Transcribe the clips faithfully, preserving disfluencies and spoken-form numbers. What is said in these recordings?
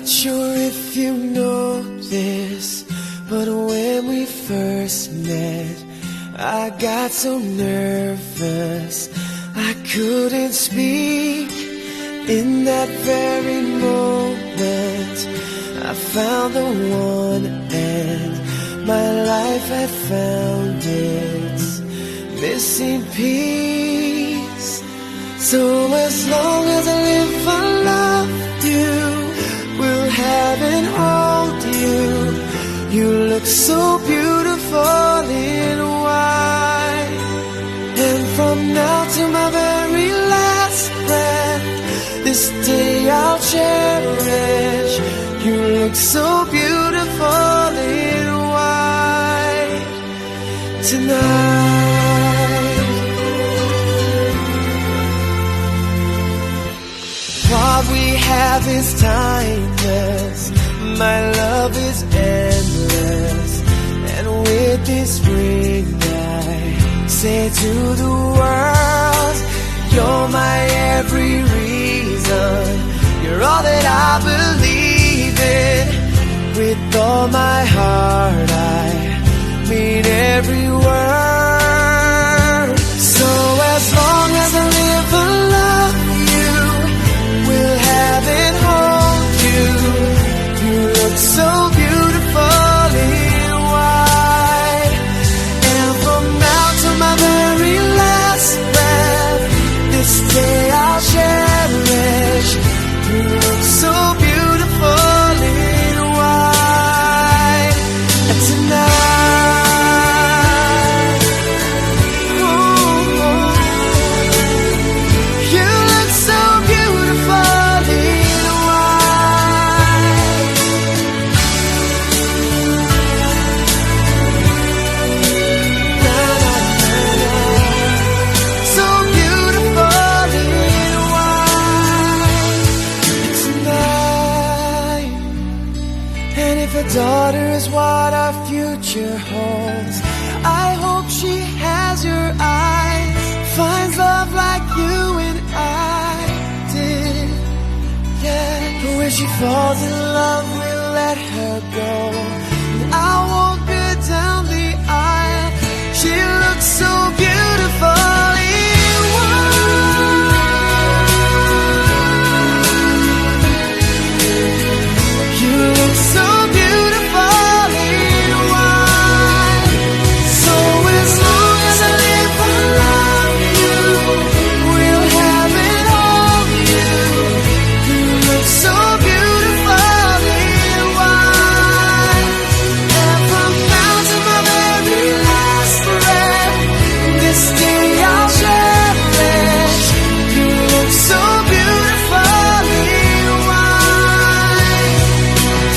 Sure if you know this, but when we first met, I got so nervous I couldn't speak. In that very moment, I found the one, and my life had found its missing piece. So as long as I live, I love you, will have and hold you. You look so beautiful in white. And from now to my very last breath, this day I'll cherish. You look so beautiful in white tonight. What we have is timeless. My love is endless. And with this ring, I say to the world, you're my every reason. You're all that I believe in. With all my heart, I mean every word. So as long as I live, I love you, will have and hold you. You look so beautiful in white. And from now to my very last breath, this day I'll cherish. You look so beautiful in white tonight. Ooh, you look so beautiful in white. So beautiful in white tonight. And if a daughter is what our future holds, I hope she has your eyes, finds love like you and I did. Yeah, but when she falls in love, we'll let her go. And I won't go down the aisle. She looks so beautiful in white. You look so beautiful in white. So as long as I live, I love you. Will have and hold you. You look so beautiful in white. And from now to my very last breath, this day I'll cherish. You look so beautiful in white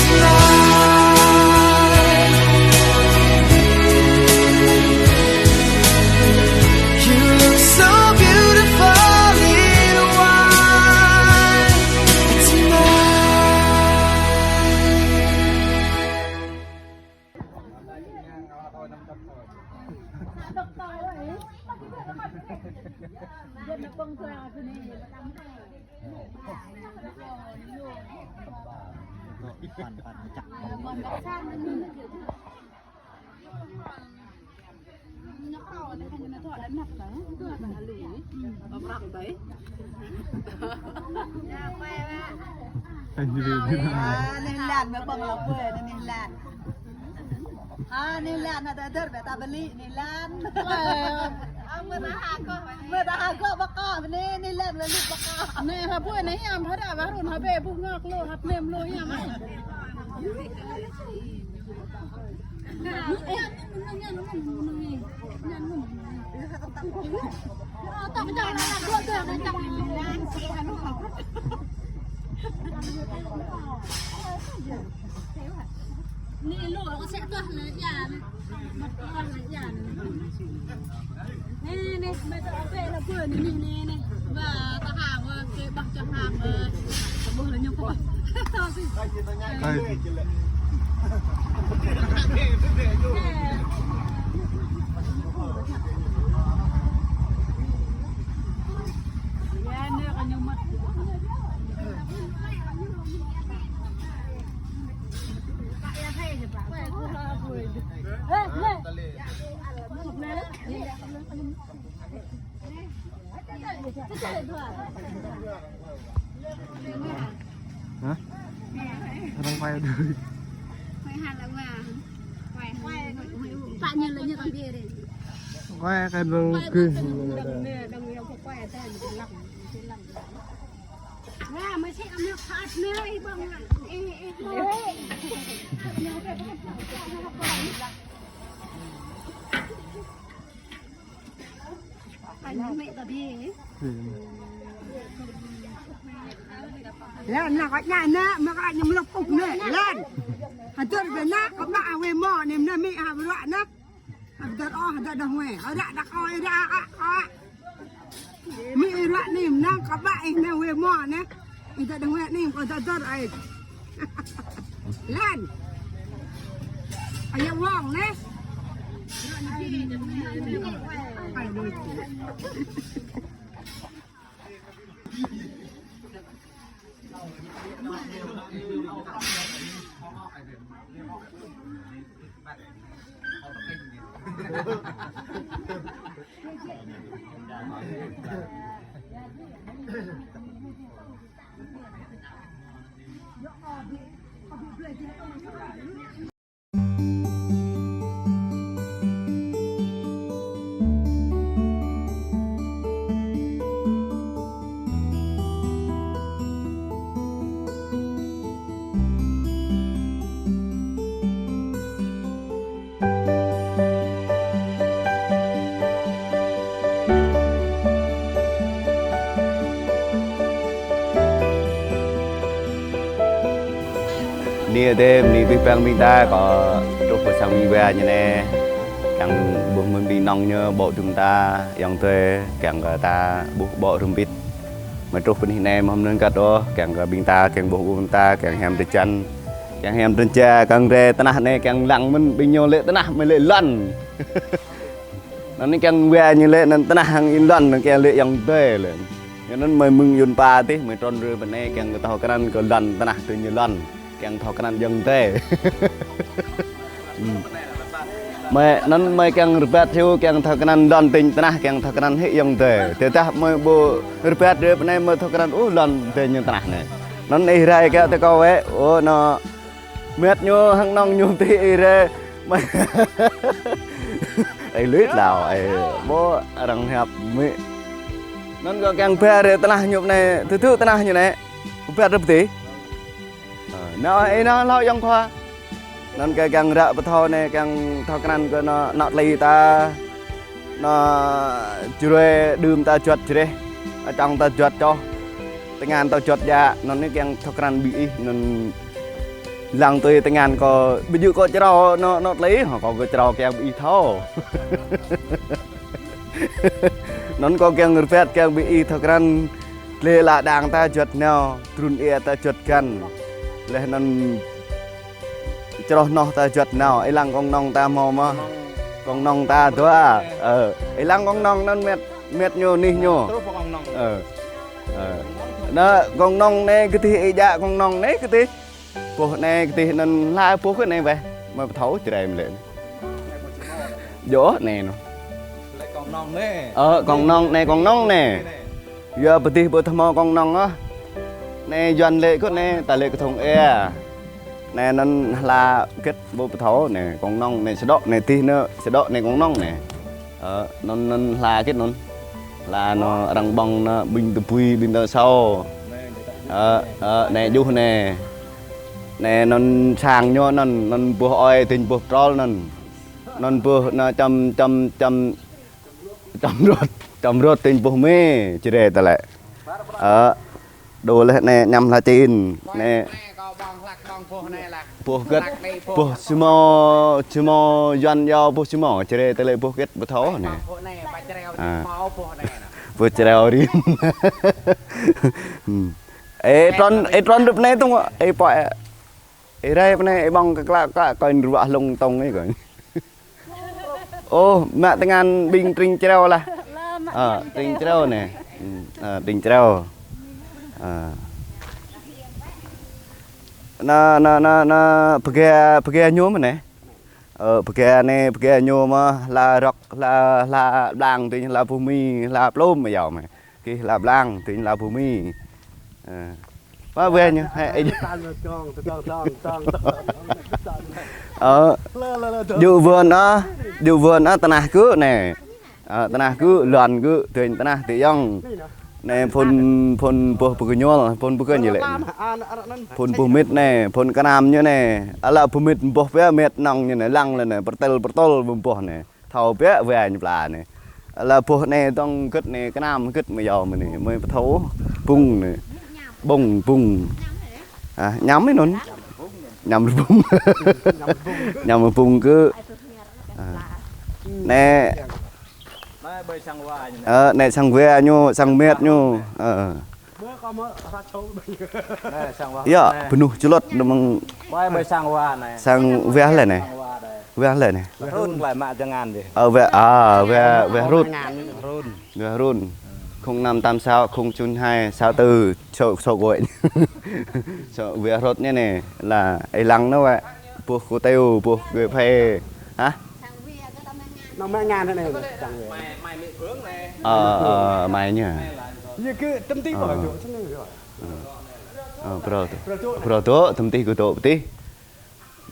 tonight. You look so beautiful in white tonight. Anai lan mơ̆ ƀơ̆ng lăp ƀơi, anai lan. Anai lan, anai dơr ƀĕ ta bơli, anai lan. Mơ̆ ta hơgŏ ƀơkă, anai, anai lan, anai ƀơkă. Anai hơbơi, anai hiam, hơdă, ƀă run, hơbơi, ƀu ngă klô, hăp nem lô hiam. Nê, nê, mẹ ta ôp nê, nê, nê. Ba, ta hăng, kê, ƀah čang hăng, ơ. Ƀuh lĕ ñu pô. Hai. Ya, nê, kơ ñu mă. Hả? Orang quay được. Quay cái đường cứ. Lan, na kơ ña na, mă kơ ñu mluk uk na, lan. Hơdơr kơ na, kơ mă awê mơ̆, nem na mĭ ha bruă na. Hơdơr ôh, hơdơr đah wê. Ơ ră đah kơ, ơ ră, ơ, ơ. Mĭ ih ruă nem na, kơ mă ih na wê mơ̆ na. Ih hơdơr đah wê nem, kơ hơdơr hơdơr ai. Lan. Ayă wong na. Ai, đôi. Bơni Adai, bơni abih bang ƀing ta kơ truh pơ sang ƀing wa ñu anai. Kiăng ƀuh mơ̆n ƀing nong ñu ƀô̆ dŭm ta, ayŏng adơi, kiăng kơ ta ƀuh ƀô̆ rơmbit. Mơ̆ truh pơ anih anai mơ̆ hmâo nao kăt ôh, kiăng kơ ƀing ta, kiăng ƀuh ƀing ta, kiăng hiam tơčan. Kiăng hiam tơčan, kiăng rai tơnah anai, kiăng lăng mơ̆n ƀing ñu lĕ tơnah mơ̆ lĕ lŏn. Anŭn anai kiăng wa ñu lĕ anŭn tơnah hăng ih lŏn, anŭn kiăng lĕ ayŏng adơi lĕ. Anŭn mơ̆ mơ̆ng yun pa tih, mơ̆ trŭn rơ pơ anai kiăng kơ thâo krăn kơ lŏn tơnah tơ ñu lŏn. Kiăng thâo krăn ayŏng adơi. Mơ̆ anŭn mơ̆ kiăng rơbat hyu, kiăng thâo krăn lŏn tơ ñu tơnah, kiăng thâo krăn hĭ ayŏng adơi. Tơdah mơ̆ ƀu rơbat rơ pơ anai mơ̆ thâo krăn, ơ, lŏn tơ ñu tơnah anai. Anŭn ih rai kơ tơ kâo wĕ, ơ, anŭn Mĕt ñu hăng nong ñu tih ih rê. Ih luit lao, ih ƀô̆ arăng hiăp mĭ. Anŭn kơ kiăng ba rê tơnah ñu anai, tơtŭ tơnah ñu anai. Ba rê pơtih. Ơ, anŭn ih anŭn lao yŏng khua. Anŭn kơ kiăng ră pơthâo anai, kiăng thâo krăn kơ anŭn, anŭn tơlơi ta. Anŭn jrơi đưm ta juăt jreh, čong ta juăt čoh, tơngan ta juăt djă, anŭn anai kiăng thâo krăn ƀing ih, anŭn lăng tui tơngan kâo, ƀu djơ̆ kâo črâo anŭn, anŭn tơlơi, hă, kâo kơ črâo kiăng ƀing ih thâo. Anŭn kâo kiăng rơbat kiăng ƀing ih thâo krăn, tơlơi lŏn đang ta juăt nao, trŭn ia ta juăt găn. Laih anŭn Čroh noh ta juăt nao, ih lăng kông nong ta hmâo mơ̆? Kông nong ta dua. Ơ, ih lăng kông nong anŭn mĕt, mĕt ñu, anih ñu. Ơ. Ơ. Anŭn kông nong anai kơtih ih djă kông nong anai kơtih. Boh anai kơtih anŭn hla boh kơ anai weh. Mơ̆ pơthâo čơđai mơ̆ lĕ. Djơ̆ anai anŭn. Ơ, kông nong anai, kông nong anai. Yua pơtih ƀu thâo hmâo kông nong ôh. Anai Yuan lĕ kơ anai, ta lĕ kơthŭng ia. Anai anŭn hla hơget ƀu pơthâo anai, kông nong anai sơđŏ anai tih anŭn, sơđŏ anai kông nong anai. Ơ, anŭn anŭn hla hơget anŭn. Hla anŭn arăng ƀơ̆ng anŭn ƀing tơpui, ƀing tơsâo. Ơ, ơ, anai juh anai. Anai anŭn sang ñu anŭn, anŭn boh ơi, tĭng boh pơtrôl anŭn. Anŭn boh anŭn čăm, čăm, čăm, čăm rơ̆t, čăm rơ̆t tĭng boh mê, čơđai tơlơi. Ơ, đô laih anai añăm hla čin. Anai. Boh hơget, boh čơmâo, čơmâo Yuan yua boh čơmâo, čơđai tơlơi boh hơget pơthâo anai. Ơ. Boh čơđai rim. Ơ. Ih trŭn, ih trŭn rơ̆p anai tŭng, ih pŏk. Ih rai pơ anai, ih ƀơ̆ng kơ klă klă, kơ ruă hlung tong ih kơ. Ơ, mă tơngan ƀing tring čreo lah. Ơ, tring čreo anai. Ơ, tring čreo. Ơ. Anŭn, anŭn, anŭn, anŭn, pơgê, pơgê ñu mơ̆ anai. Ơ, pơkă anai, pơkă ñu mơ̆, hla rơ̆k, hla, hla blang, tui hla bơmi, hla plôm mơ̆ yơh mơ̆. Kih hla blang, tui hla bơmi. Ơ. Mă wĕh ñu, hĕ. Ơ, djơ̆ wơn ah, djơ̆ wơn ah, tơnah kơ anai. Ơ, tơnah kơ, lŏn kơ, tui tơnah tui yŏng. Anai phun, phun boh pơkơñol, phun pơkơñol lĕ. Phun boh mĭt anai, phun kơnam ñu anai. Ala boh mĭt boh pia mĭt nong ñu anai, lăng lĕ anai, pơrtel pơrtol boh anai. Thâo pia wĕh ñu pla anai. Ala boh anai tong gĭt anai, kơnam gĭt mơ̆ yơh mơ̆ anai, mơ̆ pơthâo bung anai. Bung, bung. Ah, ñăm anŭn. Ñăm bung. Ñăm bung kơ. Ah. Anai. Ơ, anai sang wĕh ñu, sang mĭt ñu. Ơ. Yơh, bơnuh čơlŏt anŭn mơ̆ng. Sang wĕh lĕ anai. Wĕh lĕ anai. Ơ, wĕh, ah, wĕh, wĕh rut. Wĕh run. Không năm tám sáu, không chín hai, sáu tư, số, số gọi. Số wĕh rut anai anai, la ih lăng anŭn wĕh. Boh kơteo, boh kơphê. Hă? Nong mă ngăn anai, sang wĕh. Ơ, ơ, mai ñu. Yơh kơ tơm tih. Ơ. Ơ, phrâo tŏ. Phrâo tŏ, tơm tih kơ tŏ pơtih.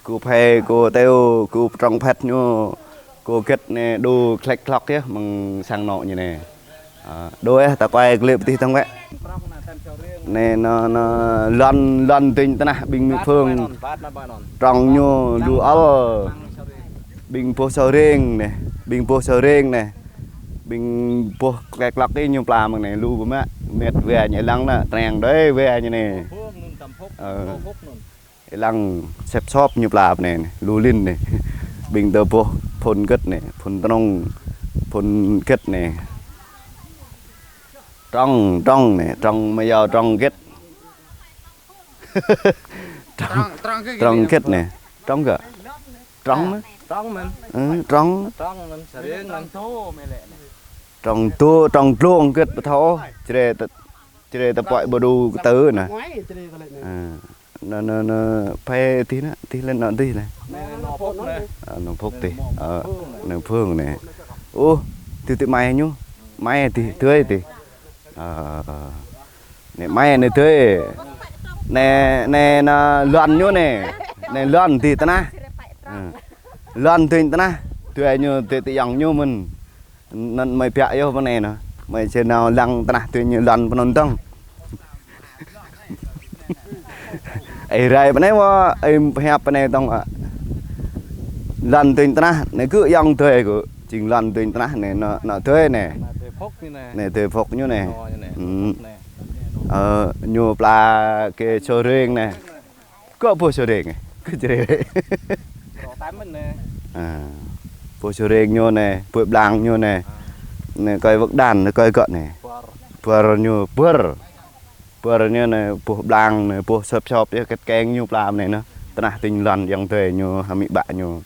Kơphê, kơteo, kơ trong phĕt ñu, kơ gĭt anai, đu klĕk klŏk yơh, mơ̆ng sang anŏ ñu anai. Ơ, đu yơh, ta quay clip pơtih tong wĕh. Anai, anŭn, anŭn, lŏn, lŏn tui tơnah ƀing Mi Phương. Trong ñu lu ăl. Ƀing boh sơring anai, ƀing boh sơring anai. Ƀing boh klĕk klŏk ih ñu pla mơ̆ng anai, lu pơmă, mĭt wĕh ñu lăng anai, treng đơi wĕh ñu anai. Ơ. Ih lăng sĕp sop ñu pla pơ anai, lu lin anai. Ƀing tơ boh phun gĭt anai, phun tơnŏng, phun gĭt anai. Trong, trong anai, trong mơ̆ yơh trong gĭt. Trong, trong gĭt anai. Trong gĭt. Trong mơ̆n. Trong mơ̆n. Ơ, trong. Trong mơ̆n, sơring mơ̆n. Trong tŏ, trong dlông gĭt pơthâo. Čre tơ, čre tơpă ƀu đu kơtơ anai. Ơ. Anŭn, anŭn, anŭn, phe tih anŭn, tih lĕ anŭn tih lĕ. Anai, anai, anai, phŭk anai. Ơ, anŭn phŭk tih. Ơ, anŭn phŭk anai. Ơ, tih tih mai ñu. Mai tih, tui tih. Ơ, ơ. Anai mai anai tui. Anai, anai, anai lŏn ñu anai. Anai lŏn tui tơnah. Ơ. Lŏn tui tơnah. Tui ñu tui tui yŏng ñu mơ̆n. Anŭn mơi biă yơh pơ anai anŭn. Mơi či nao lăng tơnah tui ñu lŏn pơ anŭn tong. Ih rai pơ anai wơ̆t, ih pơhiăp pơ anai tong ah. Lŏn tui tơnah, anai kơ yŏng tui kơ. Jing lŏn tui tơnah anai, anŭn, anŭn tui anai. Anai tui phŭk ñu anai. Anai tui phŭk ñu anai. Ơ, ñu anai. Ơ, ñu pla kơ sơring anai. Kơ boh sơring, kơ čre. Ơ. Boh sơring ñu anai, boh blang ñu anai. Anai kơi wơ̆k đan, anai kơi gơ̆ anai. Bơr ñu, bơr. Bơr ñu anai, boh blang anai, boh sop sop yơh, kĕt keng ñu pla anai anŭn. Tơnah tui lŏn yŏng tui ñu, hơmĭ ƀă ñu.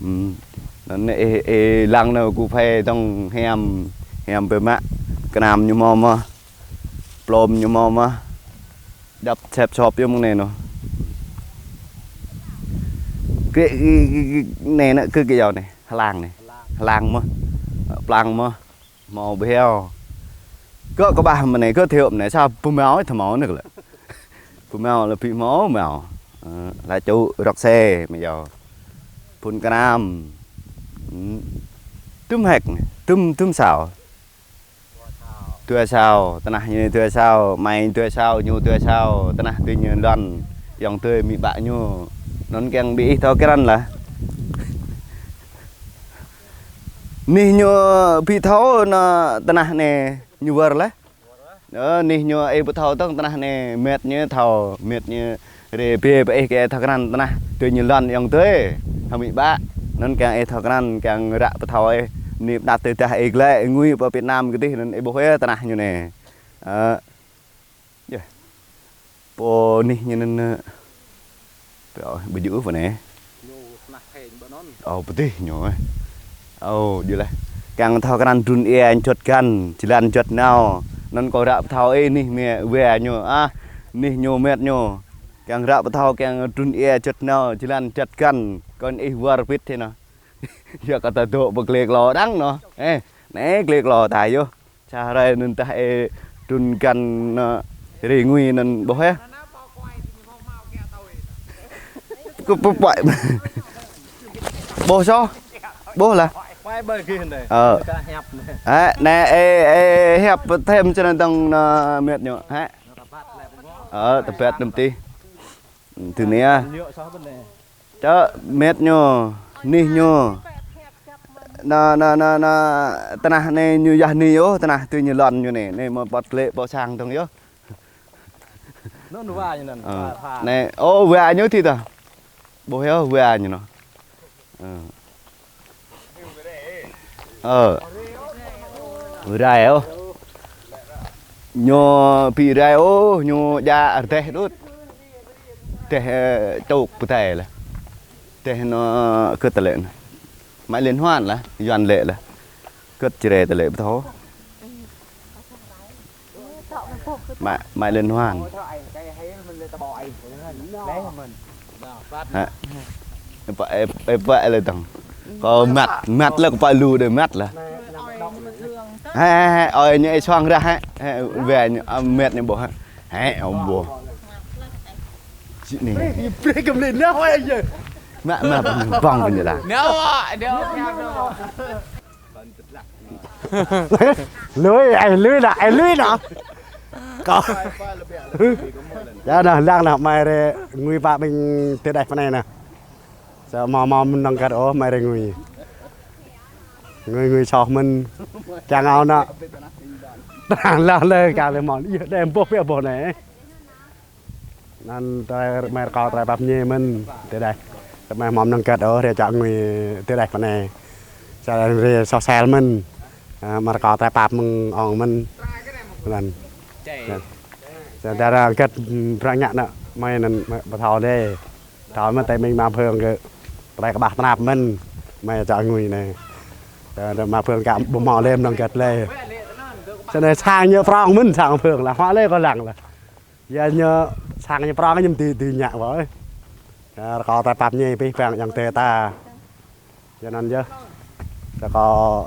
Anŭn anai ih, ih lăng anai kơphê tong hiam, hiam pơmă, kơnam ñu hmâo mơ̆n, plôm ñu hmâo mơ̆n, djŏp sĕp sop yơh mơ̆ng anai anŭn. Kơ, kơ, kơ, kơ, anai anŭn kơ kơ yua anai, hlang anai, hlang mơ̆n, plang mơ̆n. Hmâo ƀiă. Kơ kơƀah mơ̆ng anai, kơ thiŏp anai, sa pơmâo, ih thâo hmâo anai kơ lĕ. Pơmâo lĕ ƀu hmâo, hmâo. Ơ, la ču rơ̆k se, mơ̆ yơh. Phun kơnam. Hm. Tŭm hĕk anai, tŭm, tŭm sao. Dua sao, tơnah ñu dua sao, mai dua sao, ñu dua sao, tơnah tui ñu lŏn, yŏng tui amĭ ƀă ñu. Anŭn kiăng ƀing ih thâo krăn lah. Anih ñu ƀu thâo anŭn tơnah anai ñu wơr laih. Ơ, anih ñu ih ƀu thâo tơ̆ng tơnah anai mĕt ñu thâo, mĕt ñu rai ƀing ih kơ thâo krăn tơnah tui ñu lŏn yŏng tui. Hơmĭ ƀă, anŭn kiăng ih thâo krăn, kiăng ră pơthâo ih, anih pơnăt tơdah ih glaĭ ngui pơ Việt Nam kơdih anŭn ih ƀuh ih tơnah ñu anai. Ơ. Yơh. Pô anih ñu anŭn, ơ, pô, ƀu djơ̆ pô anai. Ñu tơnah hĕng ƀơi anŭn. Ơ, pơtih ñu, ơ. Ơ, djơ̆ laih. Kiăng thâo krăn trŭn ia juăt găn, jơlan juăt nao. Anŭn kâo ră pơthâo ih anih mĕt wĕ ñu, ah, anih ñu mĕt ñu. Kiăng ră pơthâo kiăng trŭn ia čăt nao, jơlan čăt găn, kơ ih wơr bĭt hĭ nao. Yua kơ ta dŏ pơ glĕ klô dăng nao. Ê, anai glĕ klô ta yơh. Sa hrơi anŭn tah ê trŭn găn nao ri ngui anŭn ƀuh ê. Kơ pơpăi. Ƀuh soh. Ƀuh lah. Ơ. Hă, anai ê, ê, hiăp pơthêm čơnăn tơ̆ng nao mĕt ñu. Hă. Ơ, tơbĕt nŭm tih. Tui anai. Čơ mĕt ñu, anih ñu. Nao, nao, nao, nao, tơnah anai ñu yơh anih ôh, tơnah tui ñu lŏn ñu anai. Anai mơ̆ pơ̆t glĕ pơ sang tơ̆ng yơh. Anŭn wa ñu anŭn, ơ, wa pha. Anai, ơ, wa ñu tih tah. Ƀuh yơh, wa ñu nao. Ơ. Ơ. Rai ôh. Ñu ƀu rai ôh, ñu djă rơdêh đôč. Rơdêh, ơ, čŏk pơdai lah. Rơdêh nao kơt tơlĕ nao. Mă liên hoan lah, Yuan lĕ lah. Kơt čơrê tơlĕ pơtô. Mă, mă liên hoan. Hă? Ê, pă, ê, ê, pă lĕ tơ̆ng. Kơ măt, măt lah kơ pă lu đơi măt lah. Hă, hă, hă, ơi, ñu ê soang rah hă. Hă, wai ñu, ơ, mĕt ñu ƀuh hă. Hă, ơ, ƀuh. Sĭt anai. Mă, mă, bŏng pơñu lah. Lui, ê, lui nă, ê, lui nă. Kâo. Yua nă, lăng nă, mai rai ngui pă ƀing tơdeh pơ anai nă. Sa hmâo hmâo mơnơ̆ng găt ôh, mai rai ngui. Ngui, ngui soh mơ̆n. Kiăng ao nă. Lăng lơi, kiăng lơi hmâo. Yơh, đe ƀuh, ƀuh, ƀuh anai. Anŭn tơlơi mai rơkâo tơlơi pap ñe mơ̆n, tơdeh. Tơmai hmâo mơnơ̆ng găt ôh, rai čă ngui tơdeh pơ anai. Sa rai soh sel mơ̆n. Ơ, mai rơkâo tơlơi pap mơ̆ng ong mơ̆n. Anŭn. Sa, sa dara găt, ưm, prăng ñă nă, mai anŭn, mai pơthâo đơi. Thâo mơ̆n tơlơi mĭn mă phơng kơ. Tơlơi kơƀah tơnap mơ̆n. Mai čă ngui anai. Sa, sa mă phơng kơ ƀu hmâo lĕ mơnơ̆ng găt lĕ. Sa anai sang ñu prong mơ̆n, sang phơng lah, hmâo lĕ kơ lăng lah. Yua ñu sang ñu prong ñu mơ̆n tui, tui ñă wơ̆. Ơ, rơkâo tơlơi pap ñe pih pang yang tê ta. Yua anŭn yơh. Rơkâo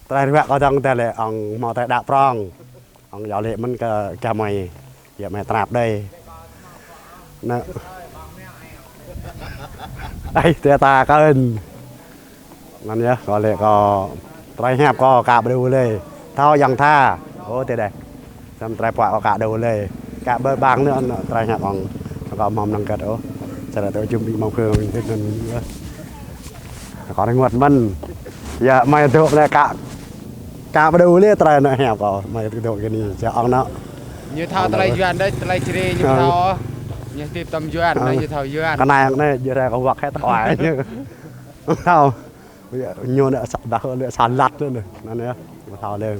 tơlơi ruă kâo dơ̆ng tơlơi ong hmâo tơlơi đaŏ prong. Ong yua lĕ mơ̆n kơ gah mai. Yua mai tơnap đơi. Nă. Ơi, tê ta kơn. Anŭn yơh, kâo lĕ kâo tơlơi hiăp kâo ka ƀu đu lĕ. Thâo yang tha. Ơ, tơdeh. Samơ̆ tơlơi puă kâo ka đu lĕ. Ka ƀơ ƀang nă, anŭn tơlơi hiăp ong. Kâo hmâo mơnơ̆ng găt ôh. Sa rai tơ jum ƀing mơ̆ng phơng ong hit anŭn yơh. Kâo rai rơngot mơ̆n. Yua mai dŏ lĕ ka, ka ƀu đu lĕ tơlơi nă hiăp kâo. Mai dŏ kơ anai, sa ong nă. Ñu thâo tơlơi Yuan đơi, tơlơi čơrê ñu thâo. Ñu hơdip tơm Yuan, ñu thâo Yuan. Kơ anai, anai, jơrai kâo wăk hĕt kâo ai. Thâo. Ñu nă sa, dah lĕ sa lăt nă. Anŭn yơh, mă thâo lĕ.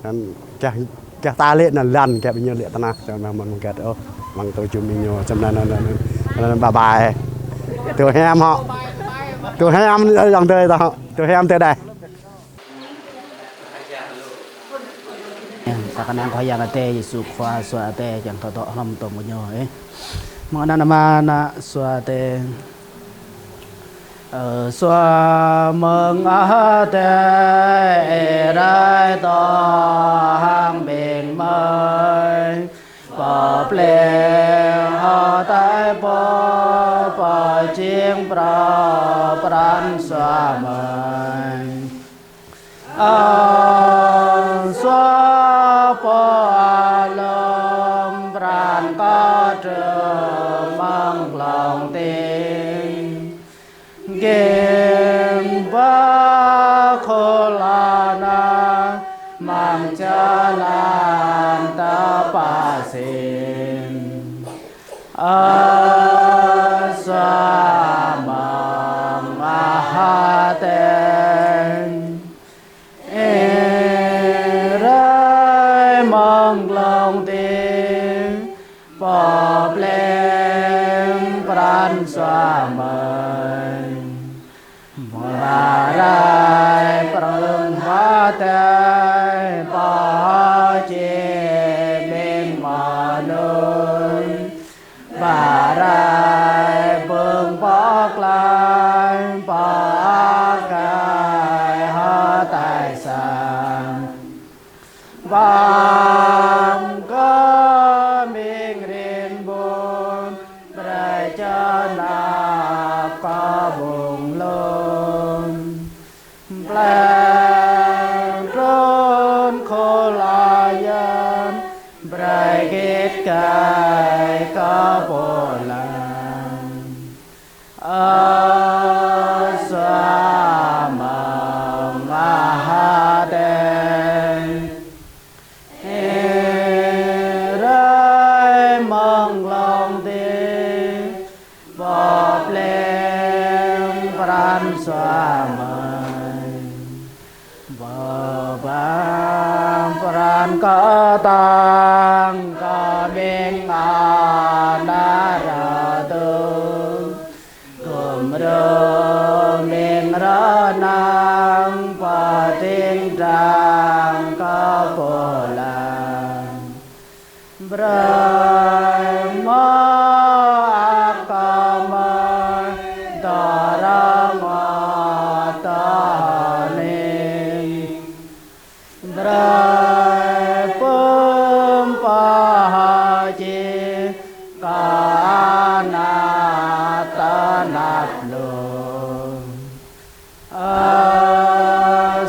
Anŭn kiăng, kiăng ta lĕ nă lăn, kiăng ƀing ñu lĕ tơnah, čang mă mơ̆n mơgăt ôh. Mơ̆ng tơ jum ƀing ñu, čang anŭn, anŭn, anŭn, anŭn, bye bye. Tui hiam hŏ. Tui hiam, yang tơi ta hŏ. Tui hiam tơdeh. Sa kơnang Khua Yang Adai, Yêsu Khua Sua Adai, čang tơdŏ hlăm tơm ñu, ê. Mơ̆ng anăn Ama, Ană, Sua Adai. Ơ Sua mơ̆ng Adai, rai tŏ hăng ƀing mơi. Pơ plĕng hơtai pô, pơjing phrâo pran Sua mơi. Ơ Sua pô alum pran kơ trơm mơ̆ng glông tĭng. Gim ba khô la na măng čơlan ta pa sin. Ơ Sua mơ̆ng Adai. Ê rai mơ̆ng glông tĭng, pơ plĕng pran Sua mơi. Hlŭn plĕng trŭn khul ayăn, brơi git gai kơ pô lăng. Ơ sua mơ̆ng Adai, ih rai mơ̆ng glông ding, pŏk plĕng pran sua mơi. Pơblang pran kơtang kơ ƀing ană rơtuh, gum rơming rơnang pơting drang kơ pô lăng. Brơi mơak kơ mơi tơrơngot tơhơning. Brơi pơm pơhơči kơ ană tơnap lŏn. Ơ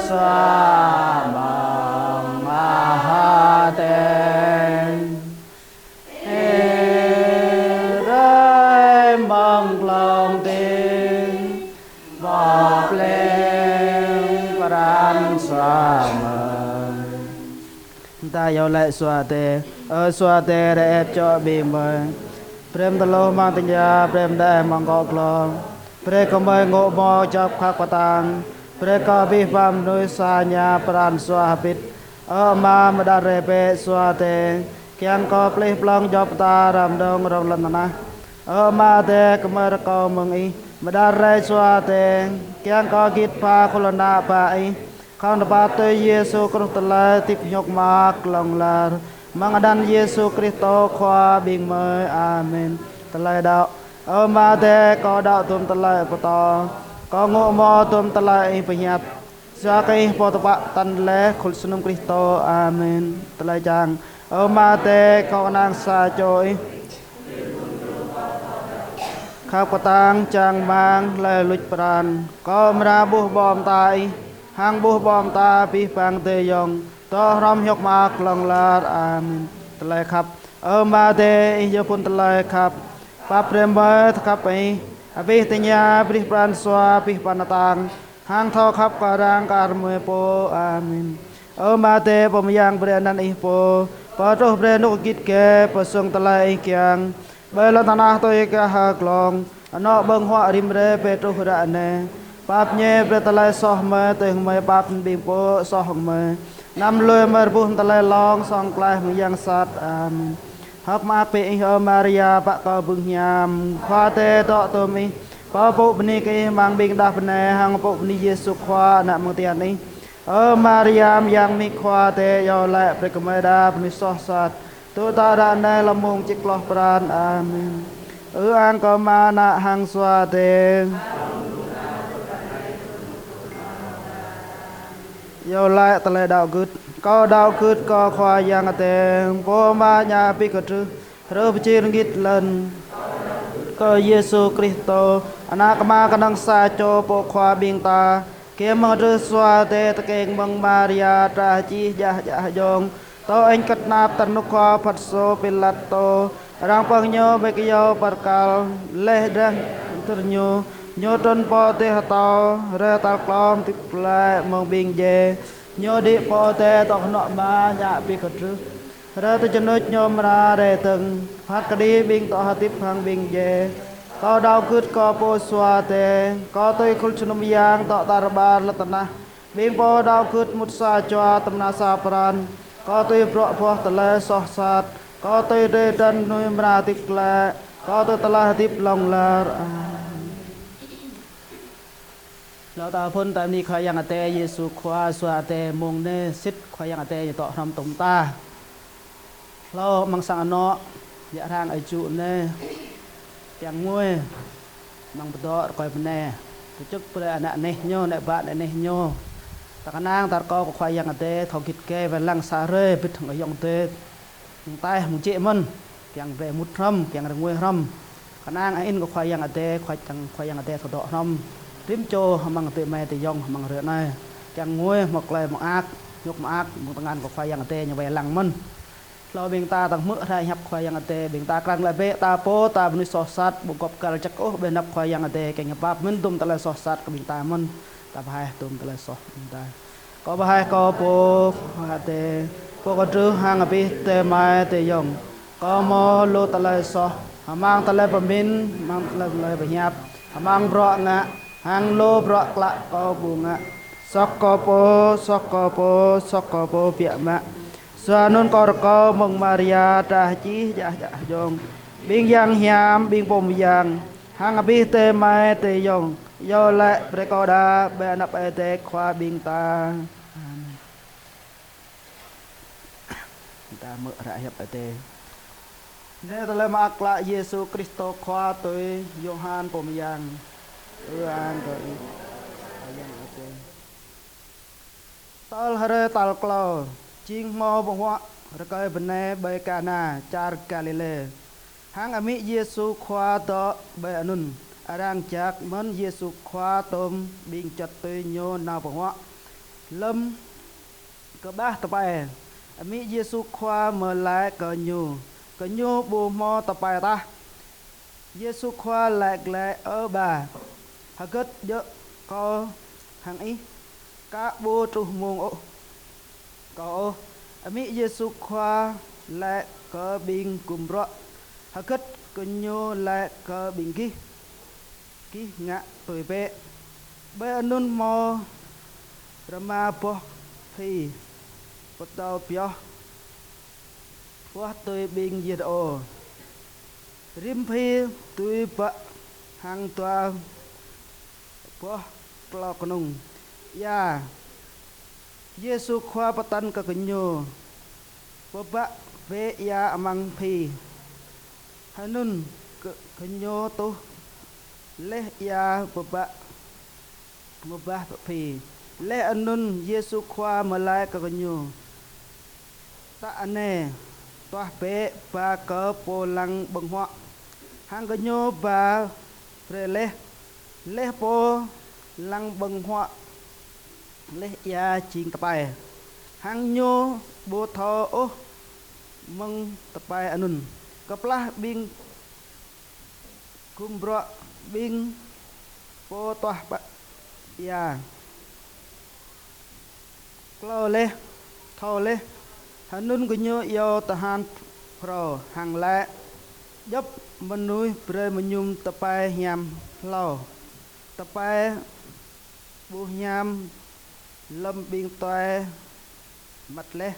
sua mơ̆ng Adai, ih rai mơ̆ng glông ding, pŏk plĕng pran sua mơi. Ta iâu laĭ sua Adai. Ơ sua Adai, rai ĕp čŏk ƀing mơi. Brơi mơ̆ng tơlŭh mơ̆ng tơña, brơi mơ̆ng đeh mơ̆ng akŏ glông. Brơi kơ mơi ngŏ hmâo djŏp khăp kơtang. Brơi kơ abih bang mơnuih sa ña pran sua hơbĭt. Ơ Ama, mơđar rai bĕ sua Adai, kiăng kơ plih plŏng djŏp mơta răm dơ̆ng rŏng lŏn tơnah. Ơ Ama Adai, gơmơi rơkâo mơ̆ng Ih, mơđar rai sua Adai, kiăng kơ git pha khul ană bă Ih, khŏm tơpă tui Yêsu Krist tơlơi hơdip hơñŭk mơak hlŏng lar. Mơ̆ng anăn Yêsu Krist Khua ƀing mơi. Amen. Tơlơi đaŏ. Ơ Ama Adai, kâo đaŏ tŭm tơlơi pơtô, kâo ngŏ hmâo tŭm tơlơi Ih pơhiăp. Yua kơ Ih pô tơpă tăn laih khul jơnum Krist. Amen. Tơlơi čang. Ơ Ama Adai, kâo kơnang sa čô Ih. Khăp kơtang čang rơmang hlơi luč pran. Kâo amra ƀuh ƀô̆ mơta Ih, hăng ƀuh ƀô̆ mơta abih bang adơi ayŏng, dŏ hrŏm hơñŭk mơak hlŏng lar. Amen. Tơlơi khăp. Ơ Ama Adai, Ih yơh phŭn tơlơi khăp. Pap brơi mơi tơkhăp Ih, abih tơña, abih pran sua, abih pran atang, hăng thâo khăp kơ arăng kar mơi pô. Amen. Ơ Ama Adai, pơmơyang brơi anăn Ih pô, pơtruh brơi anŭk git gai pơsung tơlơi Ih kiăng. Ƀơi lŏn tơnah tui gah hơglông, anŏ ƀơ̆ng huă rĭm hrơi brơi truh ră anai. Pap ñe brơi tơlơi soh mơi, tui hăng mơi pap ƀing pô soh hăng mơi. Anăm lui mơi rơbuh tơlơi lông, song klaih mơ̆ng yang sat. Amen. Hơ̆k mơak bĕ Ih, ơ Maria, pă kơ ƀing hiam, Khua Adai dŏ tŭm Ih. Pô pŭ bơni kơ Ih amăng ƀing đah kơmơi, hăng pŭ bơni Yêsu Khua, Ană mơ̆ng tian Ih. Ơ Maria, mơyang amĭ Khua Adai, iâu laĭ brơi kơ mơi đah mơnuih soh sat, tŭ tă ră anai lơ̆m mông čĭk kloh pran. Amen. Ư ang kơ Ama, Ană hăng Sua Adai. Iâu laĭ tơlơi đaŏ gưt. Kâo đaŏ gưt kơ Khua Yang Adai, Pô Ama ngă pi kơtrưh, hrih pơjing rơngit lŏn. Kơ Yêsu Krist, Ană Ama kơnơ̆ng sa čô Pô Khua ƀing ta, kiăng mơ̆ng kơtrưh Sua Adai, tơkeng mơ̆ng Maria, trah čih djah djah djông, tŏ ĕng kơtnap tơnŭk khua Phonsô Pilat, arăng pơ̆ng Ñu ƀơi kơyâo pơrkal, laih drah tơdơr Ñu, Ñu trŭn pơ adih atâo, hrơi tal klâo hơdip glaĭ mơ̆ng ƀing djai, Ñu đĭ pơ adai tŏ hơnuă Ama ngă pi kơtrưh. Hrơi tơjơnuč Ñu amra rai dơ̆ng, phat kơđi ƀing tŏ hơdip hăng ƀing djai. Kâo đaŏ gưt kơ Pô Sua Adai, kâo tui khul jơnum yang tŏ tar ƀar lŏn tơnah. Ƀing pô đaŏ gưt mŭt sa jua tơm nao sa pran. Kâo tui bruă boh tơlơi soh sat. Kâo tui drơi drăn mơnuih amra hơdip glaĭ. Kâo tui tơlơi hơdip hlŏng lar. Amen. Hlâo ta phŭn ta bơni Khua Yang Adai Yêsu Khua, Sua Adai mông anai sĭt Khua Yang Adai ñu dŏ hrŏm tŭm ta. Hlâo amăng sang anŏ, yă arăng ơi jŭ anai, kiăng ngui, amăng pơdŏ rơkơi bơnai, pơčŭk brơi ană neh ñu, ană bă ană neh ñu. Ta kơnang ta rơkâo kơ Khua Yang Adai thâo git gai wai lăng sa hrơi, bĭt hăng ayŏng adơi mơ̆ng ataih mơ̆ng jĕ mơ̆n, kiăng brơi mŭt hrŏm, kiăng rơngui hrŏm. Kơnang ơ in kơ Khua Yang Adai, Khua Yang, Khua Yang Adai tơdŏ hrŏm rĭm čô amăng adơi amai adơi ayŏng amăng hrơi anai. Kiăng ngui hmâo tơlơi mơak, hơñŭk mơak mơ̆ng tơngan kơ Khua Yang Adai ñu wai lăng mơ̆n. Hlâo ƀing ta dŏ hmư̆ hră hiăp Khua Yang Adai, ƀing ta krăn glaĭ bĕ, ta pô, ta mơnuih soh sat, ƀu gŏp găl jăk ôh ƀơi anăp Khua Yang Adai, kiăng ñu pap mĭn dum tơlơi soh sat kơ ƀing ta mơ̆n. Ta bơhaih dum tơlơi soh ƀing ta. Kâo bơhaih kâo pô, Khua Adai, pô kơdrưh hăng abih adơi amai adơi ayŏng. Kâo hmâo lu tơlơi soh, amăng tơlơi pơmĭn, amăng tơlơi, tơlơi pơhiăp, amăng bruă ngă, hăng lu bruă klă kâo ƀu ngă. Soh kâo pô, soh kâo pô, soh kâo pô biă mă. Yua anŭn kâo rơkâo mơ̆ng Maria trah čih djă djă djŏng, ƀing yang hiam, ƀing pô mơyang, hăng abih adơi amai adơi ayŏng, iâu laĭ brơi kâo đa ƀơi anăp Ơi Adai Khua ƀing ta. Amen. Ƀing ta hmư̆ hră hiăp Adai. Nê tơlơi mơak klă Yêsu Kristô Khua tui Yôhan pô mơyang. Ư-ang kơ Ih, Khua Yang Adai. Tơl hrơi tal klâo, jing hmâo ƀơ̆ng huă rơkơi bơnai ƀơi Kana, čar Galilê. Hăng amĭ Yêsu Khua dŏ ƀơi anŭn. Arăng jak mơ̆n Yêsu Khua tôm ƀing juăt tui Ñu nao ƀơ̆ng huă. Lơ̆m kơƀah tơpai, amĭ Yêsu Khua mơ̆ laĭ kơ ñu: Gơñu ƀu hmâo tơpai tah. Yêsu Khua laĭ glaĭ: Ơ ƀă, hơgĕt djơ̆ Kâo hăng ih, ka ƀu truh mông ôh Kâo ôh. Amĭ Yêsu Khua laĭ kơ ƀing gum bruă: Hơgĕt gơñu laĭ kơ ƀing gih? Gih ngă tui bĕ. Ƀơi anŭn hmâo rơma boh phi pơtâo pioh, pioh tui ƀing yơh đô. Rĭm phi dưi bă hăng dua boh klâo kơnung ia. Yêsu Khua pơtăn kơ gơñu: Pơbă bĕ ia amăng phi. Hơnŭn gơñu tuh laih ia pơbă mơbah phi. Laih anŭn Yêsu Khua mơ̆ laĭ kơ gơñu: Tă anai, tuah bĕ ba kơ pô lăng ƀơ̆ng huă. Hăng gơñu ba brơi laih. Laih pô lăng ƀơ̆ng huă laih ia jing tơpai, hăng ñu ƀu thâo ôh mơ̆ng tơpai anŭn, kơplah ƀing gum bruă ƀing pô tuah bă ia. Klâo laih, thâo laih, hơnŭn gơñu iâu tơhan phrâo hăng laĭ: Djŏp mơnuih brơi mơñum tơpai hiam hlâo, tơpai ƀu hiam lơ̆m ƀing tuai măt laih.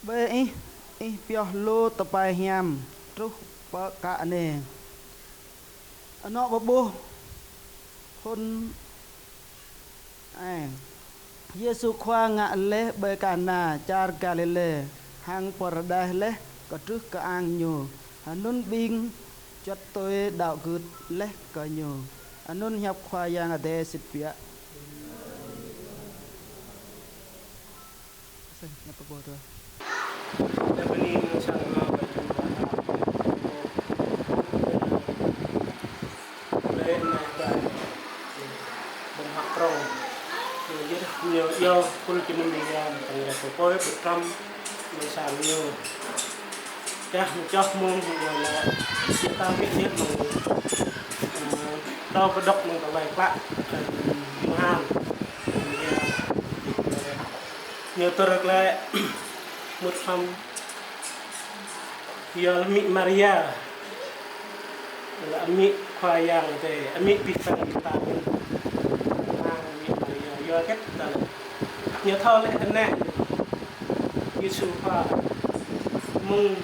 Ƀơi ih, ih pioh lu tơpai hiam truh pơ ka anai. Anŏ pơƀuh thŭn ai, Yêsu Khua ngă laih ƀơi Kana, čar Galilê, hăng pơrơđah laih kơdrưh kơang Ñu. Hơnŭn ƀing juăt tui đaŏ gưt laih kơ Ñu. Anŭn hiăp Khua Yang Adai sĭt biă. Ñu iâu pul čơnŭm Yang, tơlơi pơpơi pơtrăm mơ̆ng sang Ñu. Čah mơčah mông ñu laĭ: Ƀing ta ƀu hmư̆ mơ̆ng, ơ, ta pơđŏk mơ̆ng tơlơi klă, ơ, Yôhan. Ñu tơr glaĭ mŭt hăng yua amĭ Maria, lĕ amĭ Khua Yang Adai, amĭ pih păng ta ƀing. Hăng amĭ Maria yua hơget ta lĕ. Ñu thâo lĕ anai Yêsu Khua mơ̆ng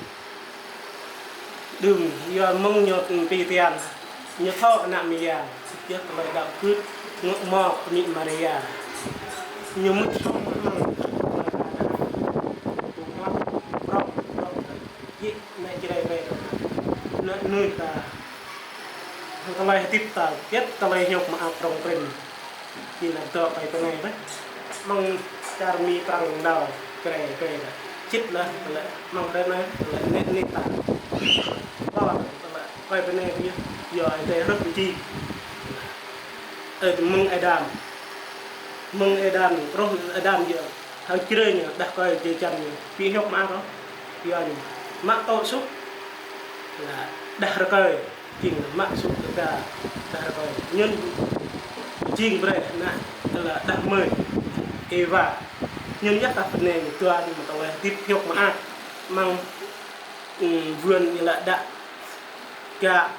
đưm, yua mơ̆ng ñu pi tian. Ñu thâo ană mơyang, yua tơlơi đaŏ gưt, ngŏ mŏ amĭ Maria. Ñu mŭt hăng prŏng, prŏng, prŏng. Yik, anai Jrai ƀai. Anai nui ta. Tơlơi hơdip ta, yua tơlơi hiăp mơak prŏng prin. Yua anai dŏ ƀai pơnai ƀai. Mơ̆ng čar Mi prăng đao, Jrai ƀai. Čĭt lah, tơlơi, mơ̆ng hrơi anai, tơlơi nê, nê ta. Ƀă lah, tơlơi Kơi bơnai kơ yơh, yua Ơi Adai rơ̆k pơjing. Ơi, mơ̆ng Adam. Mơ̆ng Adam, truh Adam yơh. Hăng čơrơi ñu, đah kơi jơjăn ñu. Ƀu hiư̆m mă ôh. Yua ñu. Mă tŏ sŭk. Lă đah rơkơi. Jing mă sŭk rơka. Đah rơkơi. Ñun jing brơi ană. Lă đah mơi. Êwa. Ñun yơh kah bơnai ñu dua ñu mă tơlơi hơdip hiư̆m mă. Mơ̆ng, ưm, vườn ñu lă đă. Gah,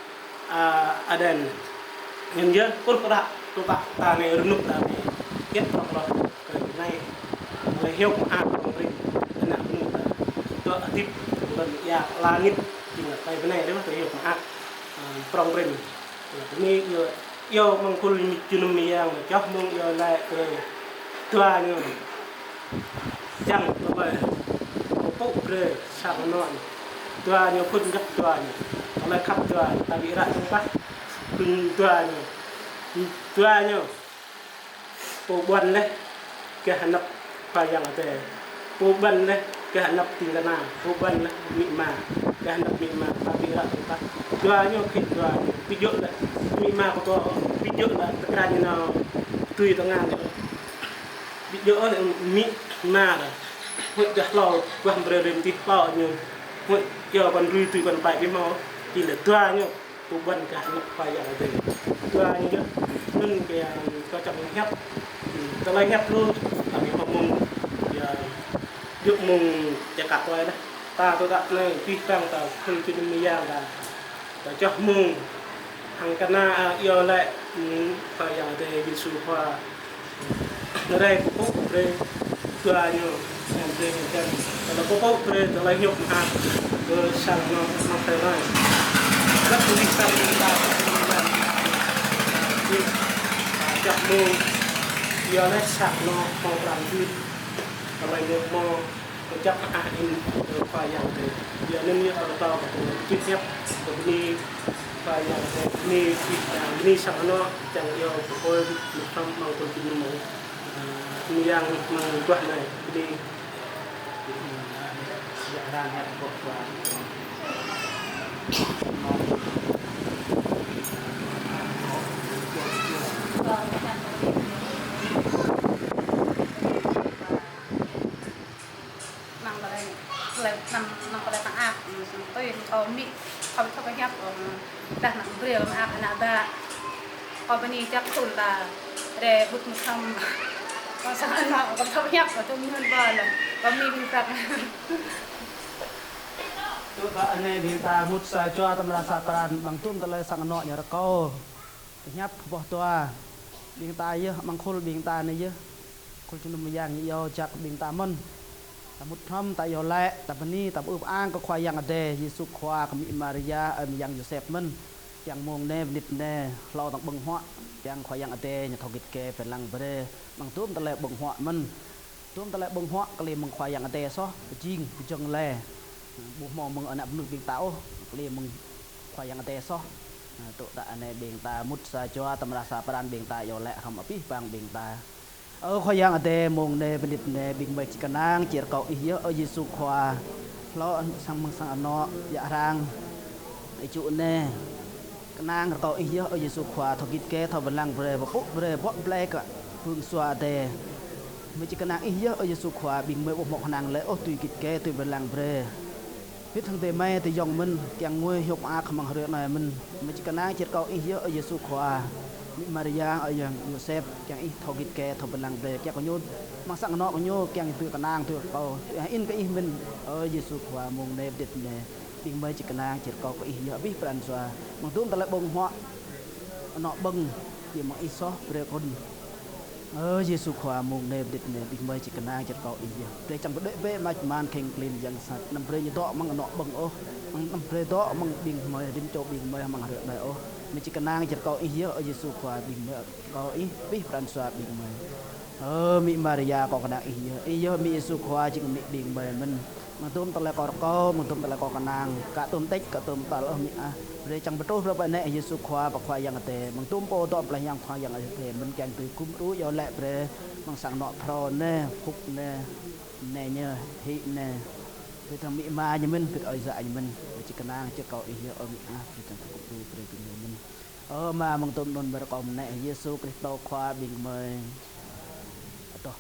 a, Êđen. Ñun yơh, pur pơră, tơpă, ta anai rơnŭk ta anai. Kiăng prŏng prŏng, kơ anai. Lĕ hiư̆m mă prŏng prin, ană mơnuih ta. Tơlơi hơdip, bukan ya, langit, jing lĕ kơi bơnai, đah mơ̆ tơlơi hiư̆m mă, a, prŏng prin. Anai, yua, yua mơ̆ng khul jơnum mơyang, čoh mơ̆ng yua lĕ, kơ dua ñu. Čang tơlơi pơpŭ brơi sang anŏ. Dua ñu khul jăk dua ñu. Tơlơi khăp dua ñu. Ta ƀu ră tơpă. Khul dua ñu. Dua ñu. Pô ƀuăn laih gah anăp Khua Yang Adai. Pô ƀuăn laih gah anăp ding kơna. Pô ƀuăn laih amĭ ama gah anăp amĭ ama. Ta ƀu ră tơpă. Dua ñu khul dua ñu. Ƀu djơ̆ lĕ amĭ ama pơkŏ. Ƀu djơ̆ lĕ tơkrăn ñu nao tui tơngan ñu. Ƀu djơ̆ ôh amĭ ama đah. Huĭ gah hlâo, gah brơi rĭm tih pô ñu. Huĭ yua kăn rui tui kăn pai ƀu hmâo. Jing lĕ dua ñu. Pô ƀuăn gah anăp Khua Yang Adai. Dua ñu yơh. Anŭn kơ, kơ čang hiăp. Tơlơi hiăp lu, ta ƀu hmâo mơ̆ng, yua, djơ̆ mơ̆ng čơkă tơlơi đah. Ta tơdă anai, pih pang ta, khul jơnum mơyang ta. Ta čoh mơ̆ng hăng kơna, a, yua lĕ, ưm, Khua Yang Adai Yêsu Khua. Rai pơpŭ brơi dua ñu, yang brơi ñu čang. Tơlơi pơpŭ brơi, tơlơi hiư̆m mă, kơ sang anŏ, anŏ tơlơi. Rất là đi sang ta, đi, a, čoh mơ̆ng, yua lĕ sang anŏ, mơ̆ng prăng jut. Tơlơi hiư̆m mă, kơčăp ah in, ơ, Khua Yang Adai. Yua anŭn yơh kâo pơtô kơ tơlơi čih hiăp, kơ bơni Khua Yang Adai, bơni čih, a, bơni sang anŏ, čang yua pơpŭ, mơ̆ng tơm mơ̆ng pơpŭ mơ̆ng, a, bơni yang mơ̆ng guah anai, bơni. Năng tơlơi, tơlơi, năng, năng tơlơi tơnap, ưm, tui kâo amĭ, kâo ƀu thâo pơhiăp, ưm, đah năng brơi mơak ană ƀă. Kâo bơni čăk khul ta, rai ƀut mơ̆ng thâo. Kâo sang anŏ, kâo ƀu thâo pơhiăp, kâo tŭ mơ̆n ƀă lĕ. Kâo amĭ ƀing prăk. Tŭ ta anai ƀing ta mŭt sa jua tơmra sa pran, ƀăng tŭm tơlơi sang anŏ ñu rơkâo. Pơhiăp boh dua. Ƀing ta yơh, amăng khul ƀing ta anai yơh. Khul jơnum mơyang ñu iâu jak ƀing ta mơ̆n. Ta mŭt hrŏm, ta iâu laĭ, ta bơni, ta pơư pơang kơ Khua Yang Adai, Yêsu Khua, kơ amĭ Maria, ơi mơyang Yôsep mơ̆n. Kiăng mông anai, bơnit anai, hlâo dơ̆ng ƀơ̆ng huă, kiăng Khua Yang Adai ñu thâo git gai pơlăng brơi, amăng tŭm tơlơi ƀơ̆ng huă mơ̆n. Tŭm tơlơi ƀơ̆ng huă, kơlih mơ̆ng Khua Yang Adai soh, pơjing, pơjơ̆ng laih. Ƀu hmâo mơ̆ng ană mơnuih ƀing ta ôh, kơlih mơ̆ng Khua Yang Adai soh. Tŭ ta anai ƀing ta mŭt sa jua tơmra sa pran ƀing ta iâu laĭ hrŏm abih bang ƀing ta. Ơ Khua Yang Adai, mông anai bơnit anai ƀing gơmơi či kơnang či rơkâo Ih yơh, ơ Yêsu Khua. Hlâo sang mơ̆ng sang anŏ, djă arăng. Ih čŭ anai. Kơnang rơkâo Ih yơh, ơ Yêsu Khua, thâo git gai, thâo pơlăng brơi, pơpŭ brơi, bŏ blai kơ hơ̆ng sua Adai. Gơmơi či kơnang Ih yơh, ơ Yêsu Khua, ƀing gơmơi ƀu hmâo kơnang lĕ ôh, tui git gai, tui pơlăng brơi. Hơbĭt hăng adơi amai adơi ayŏng mơ̆n, kiăng ngui hiư̆m mơak hăng amăng hrơi anai mơ̆n. Gơmơi či kơnang či rơkâo Ih yơh, ơ Yêsu Khua. Amĭ Maria, ơi Yang Yôsep, kiăng Ih thâo git gai, thâo pơlăng brơi kiăng kơ ñu. Amăng sang anŏ kơ ñu, kiăng tui kơnang, tui rơkâo, tui hơin kơ Ih mơ̆n. Ơ Yêsu Khua, mông anai bơnit anai, ƀing gơmơi či kơnang či rơkâo kơ Ih yơh abih pran jua. Amăng tŭm tơlơi ƀơ̆ng huă, anŏ ƀơ̆ng, ƀing mơ̆ng Ih soh brơi kơ Ơ Yêsu Khua, mông anai bơnit anai, ƀing gơmơi či kơnang či rơkâo Ih yơh. Brơi čang pơđuaĭ bĕ mă čơman kheng klin yang sat. Anăm brơi ñu dŏ amăng anŏ ƀơ̆ng ôh. Anăm brơi dŏ amăng ƀing gơmơi, rĭm čô ƀing gơmơi amăng hrơi anai ôh. Gơmơi či kơnang či rơkâo Ih yơh, ơ Yêsu Khua, ƀing gơmơi rơkâo Ih, abih pran jua ƀing gơmơi. Ơ amĭ Maria, kâo kơnang Ih yơh. Ih yơh amĭ Yêsu Khua, jing amĭ ƀing gơmơi mơ̆n. Amăng tŭm tơlơi kâo rơkâo, amăng tŭm tơlơi kâo kơnang, aka tŭm tĕč, aka tŭm tal ôh amĭ ah. Brơi čang pơtruh brơi pơ anai Yêsu Khua, pơ Khua Yang Adai. Amăng tŭm pô dŏ pơblah Yang Khua Yang Adai mơ̆n, kiăng tui gum đru iâu laĭ brơi. Amăng sang anŏ phrâo anai, khŭk anai, anai ñu, hĭ anai. Brơi tơ̆ng amĭ ama ñu mơ̆n, brơi ơi yă ñu mơ̆n, brơi či kơnang čơkâo ih yơh ơ amĭ ah, brơi tơ̆ng tơgŭ tui brơi kơ ñu mơ̆n. Ơ Ama mơ̆ng tôm anŭn, bơrơkâo mơ̆ng anai Yêsu Krist Khua ƀing gơmơi. Adoh.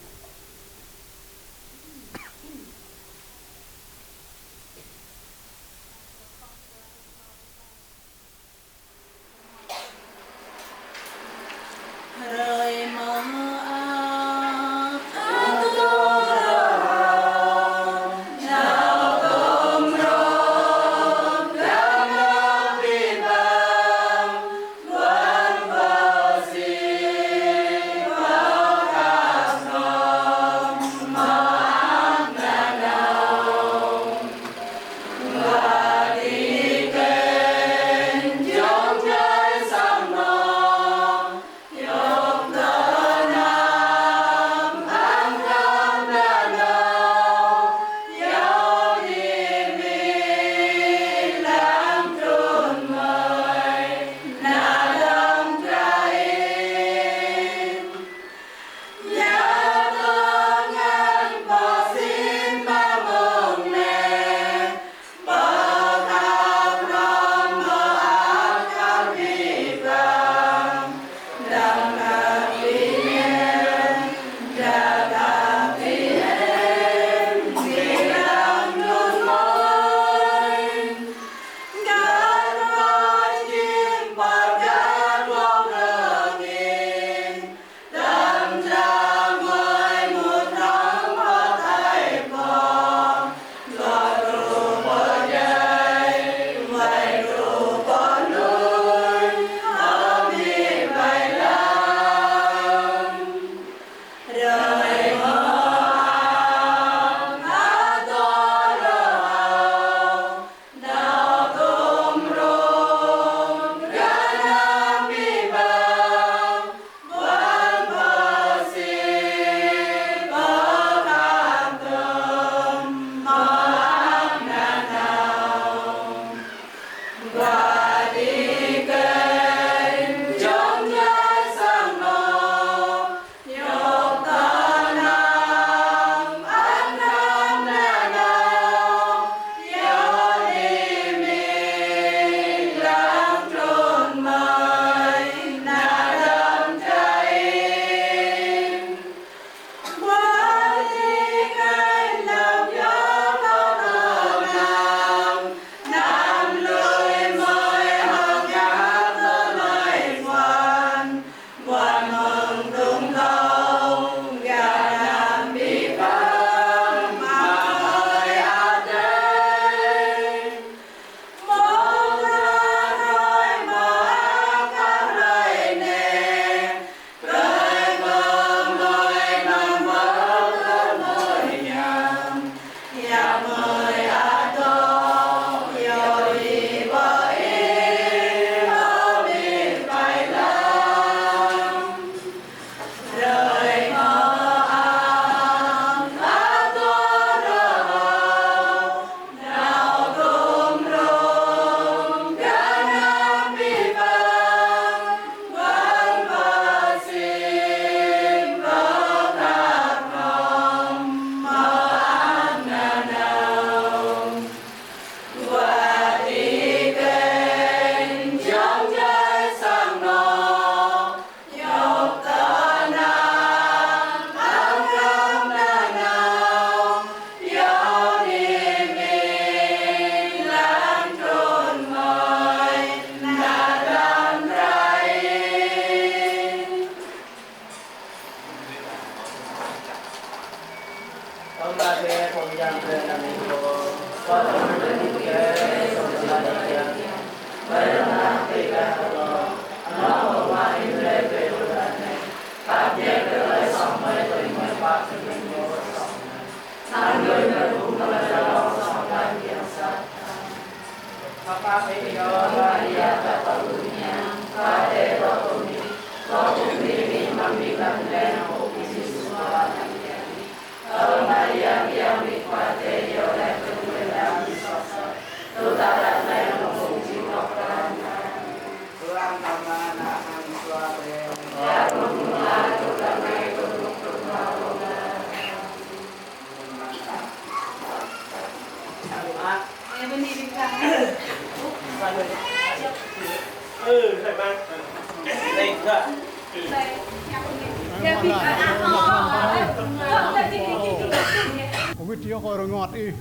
Wĭt yơh kơ rơngot ih.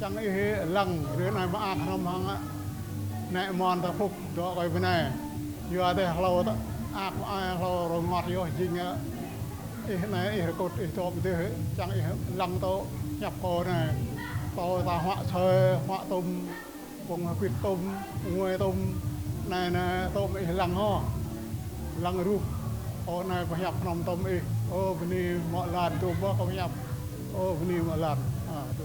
Čang ih lăng, ră anai mơak hrŏm hăng nĕ mon ta phŭk dŏ kơi bơnai. Yua dah hlâo ta ak mơai hlâo rơngot yơh jing ih anai ih rơkŭt ih dŏ pơ dih, čang ih lăng tŏ hiăp kâo anai. Tŏ ta huă asơi, huă tŭm, pŏng hơbĭt tŭm, ngui tŭm, anai anai tŏ mơ̆ ih lăng hŏ. Lăng rup. Ơ anai pơhiăp hrŏm tŏm ih. Ơ bơni mơ̆ lan tŭ bơ kâo hiăp. Ơ bơni mơ̆ lan. A, tŭ.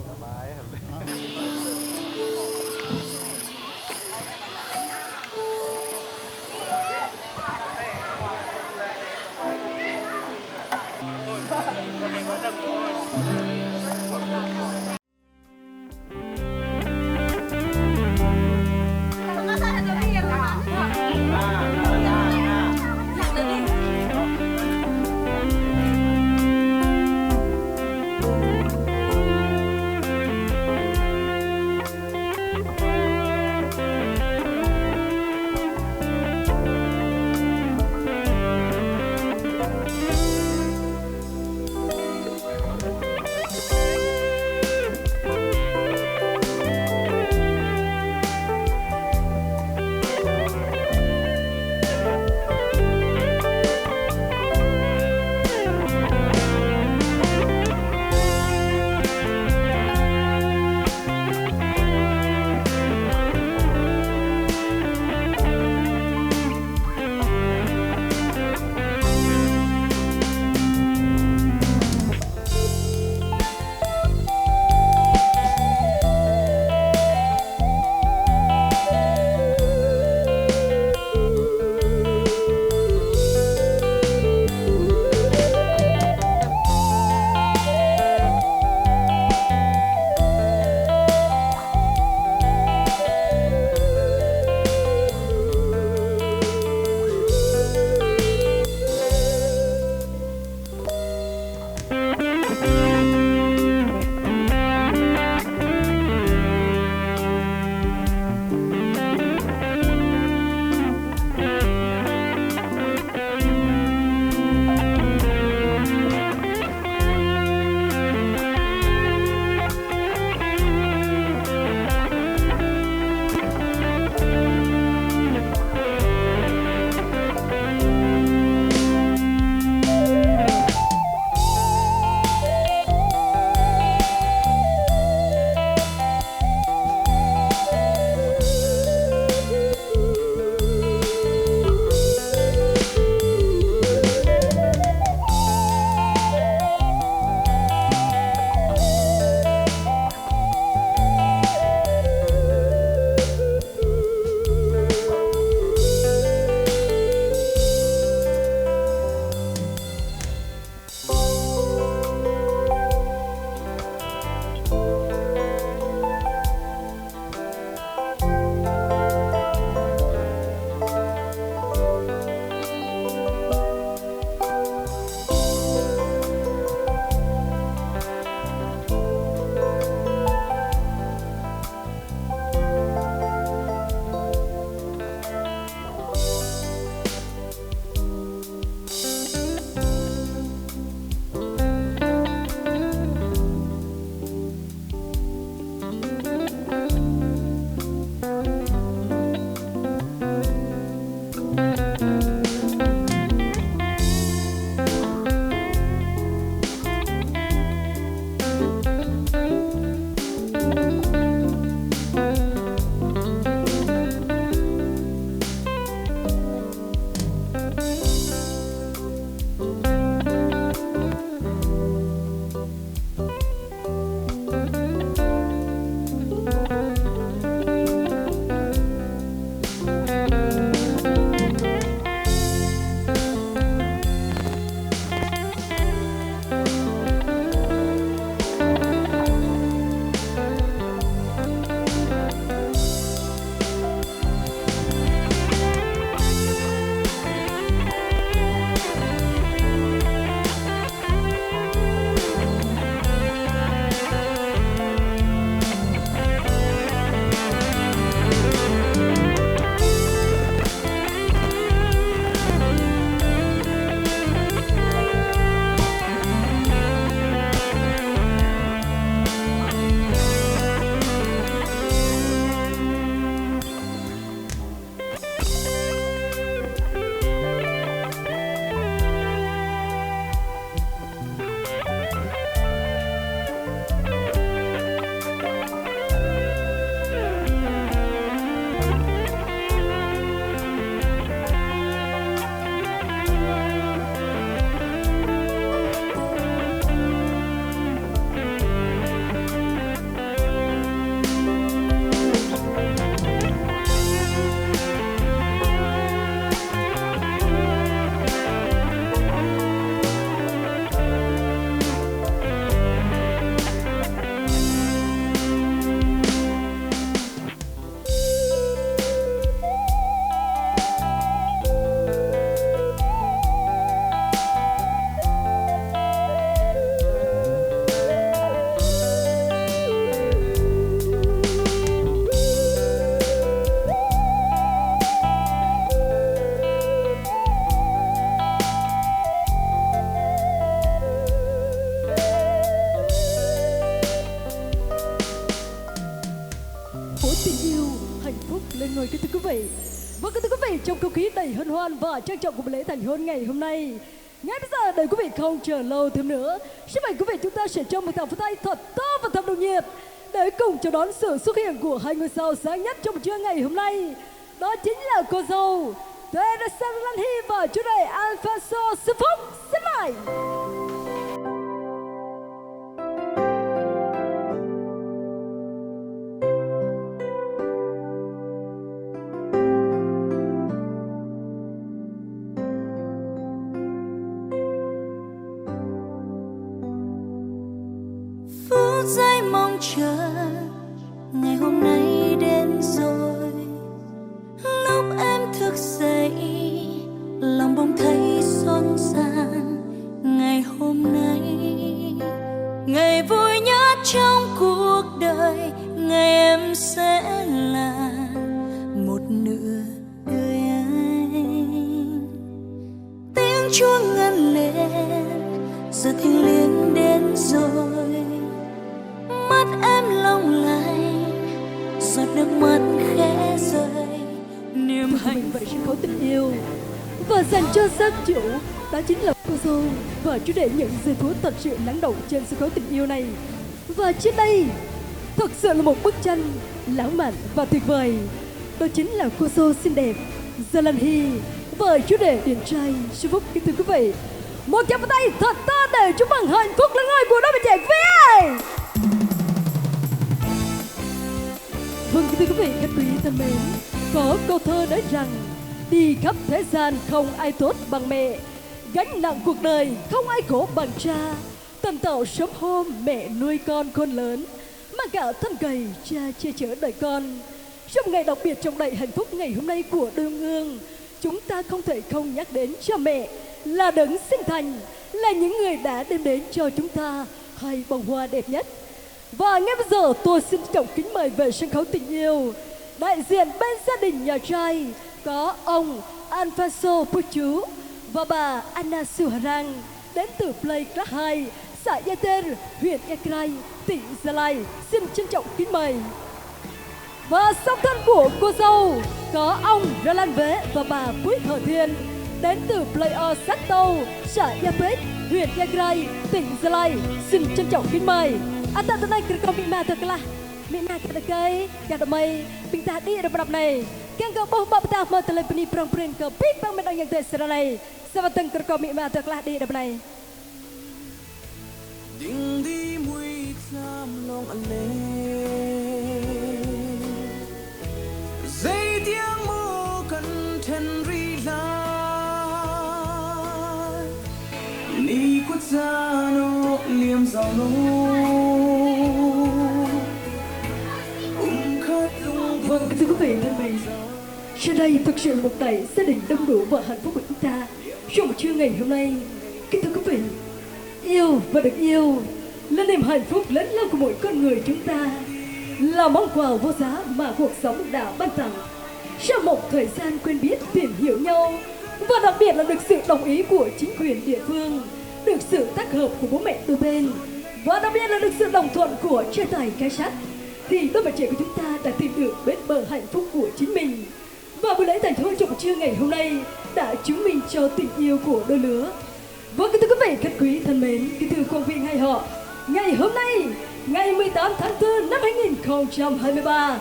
Và trang trọng của buổi lễ thành hôn ngày hôm nay. Ngay bây giờ, để quý vị không chờ lâu thêm nữa, xin mời quý vị chúng ta sẽ cho một tràng pháo tay thật to và thật nồng nhiệt để cùng chào đón sự xuất hiện của hai ngôi sao sáng nhất trong buổi trưa ngày hôm nay. Đó chính là cô dâu Teresa Lan Hi và chú rể Alfonso Sufuk. Xin mời. Phút giây mong chờ ngày hôm nay đến rồi. Lúc em thức dậy, lòng bỗng thấy rộn ràng. Ngày hôm nay, ngày vui nhất trong cuộc đời, ngày em sẽ là một nửa đời anh. Tiếng chuông ngân lên, giờ thiêng liêng đến rồi. Mắt em long lanh, giọt nước mắt khẽ rơi. Niềm hạnh phúc. Sân khấu tình yêu. Và dành cho gia chủ, đó chính là cô dâu và chú rể, những giây phút thật sự lắng động trên sân khấu tình yêu này. Và trên đây, thật sự là một bức tranh lãng mạn và tuyệt vời. Đó chính là cô dâu xinh đẹp Gia Lan Hi và chú rể điển trai Sufuk, kính thưa quý vị. Một tràng pháo tay thật to để chúc mừng hạnh phúc lứa ngôi của đôi bạn trẻ quý vị. Vâng, kính thưa quý vị, khách quý thân mến, có câu thơ nói rằng: đi khắp thế gian không ai tốt bằng mẹ, gánh nặng cuộc đời không ai khổ bằng cha. Tần tảo sớm hôm mẹ nuôi con khôn lớn, mang cả thân gầy cha che chở đợi con. Trong ngày đặc biệt trọng đại hạnh phúc ngày hôm nay của đôi ương, chúng ta không thể không nhắc đến cha mẹ là đấng sinh thành, là những người đã đem đến cho chúng ta hai bông hoa đẹp nhất. Và ngay bây giờ, tôi xin trân trọng kính mời về sân khấu tình yêu, đại diện bên gia đình nhà trai có ông Alfonso Puchu và bà Anna Suharang, đến từ Plei Klah Hai, xã Ia Ter, huyện Ia Grai, tỉnh Gia Lai. Xin trân trọng kính mời. Và song thân của cô dâu có ông Roland Vế và bà Bùi Hở Thiên, đến từ Plei O, xã Tâu, xã Ia Pet, huyện Ia Grai, tỉnh Gia Lai. Xin trân trọng kính mời. Ata tơnai kơ kâo amĭ ama tơklah, amĭ ama kơ tơkai, kơ tơmai, ƀing ta đĭ rơmrăp anai. Kiăng kơ ƀuh ƀô̆ pơtah mơ̆ tơlơi bơni prong prin kơ ƀing păng mĕt wa ayŏng adơi sơră anai. Sa wơ̆t dơ̆ng kơ kâo amĭ ama tơklah đĭ rơmrăp anai. Ding di mui tlam long ale. Dei tiang mô kăn then ri la. Ni kut sa nô liêm zao nô. Um khăt lung. Vâng, kính thưa quý vị thân mến, sau đây thực sự là một đại gia đình đông đủ và hạnh phúc của chúng ta trong buổi trưa ngày hôm nay. Kính thưa quý vị, yêu và được yêu là niềm hạnh phúc lớn lao của mỗi con người chúng ta, là món quà vô giá mà cuộc sống đã ban tặng. Sau một thời gian quen biết, tìm hiểu nhau, và đặc biệt là được sự đồng ý của chính quyền địa phương, được sự tác hợp của bố mẹ đôi bên, và đặc biệt là được sự đồng thuận của chế tài cái sắt, thì đôi bạn trẻ của chúng ta đã tìm được bến bờ hạnh phúc của chính mình. Và buổi lễ thành hôn trong buổi trưa ngày hôm nay đã chứng minh cho tình yêu của đôi lứa. Vâng, kính thưa quý vị, khách quý thân mến, kính thưa khuôn viên hai họ, ngày hôm nay, ngày mười tám tháng tư năm hai nghìn không trăm hai mươi ba,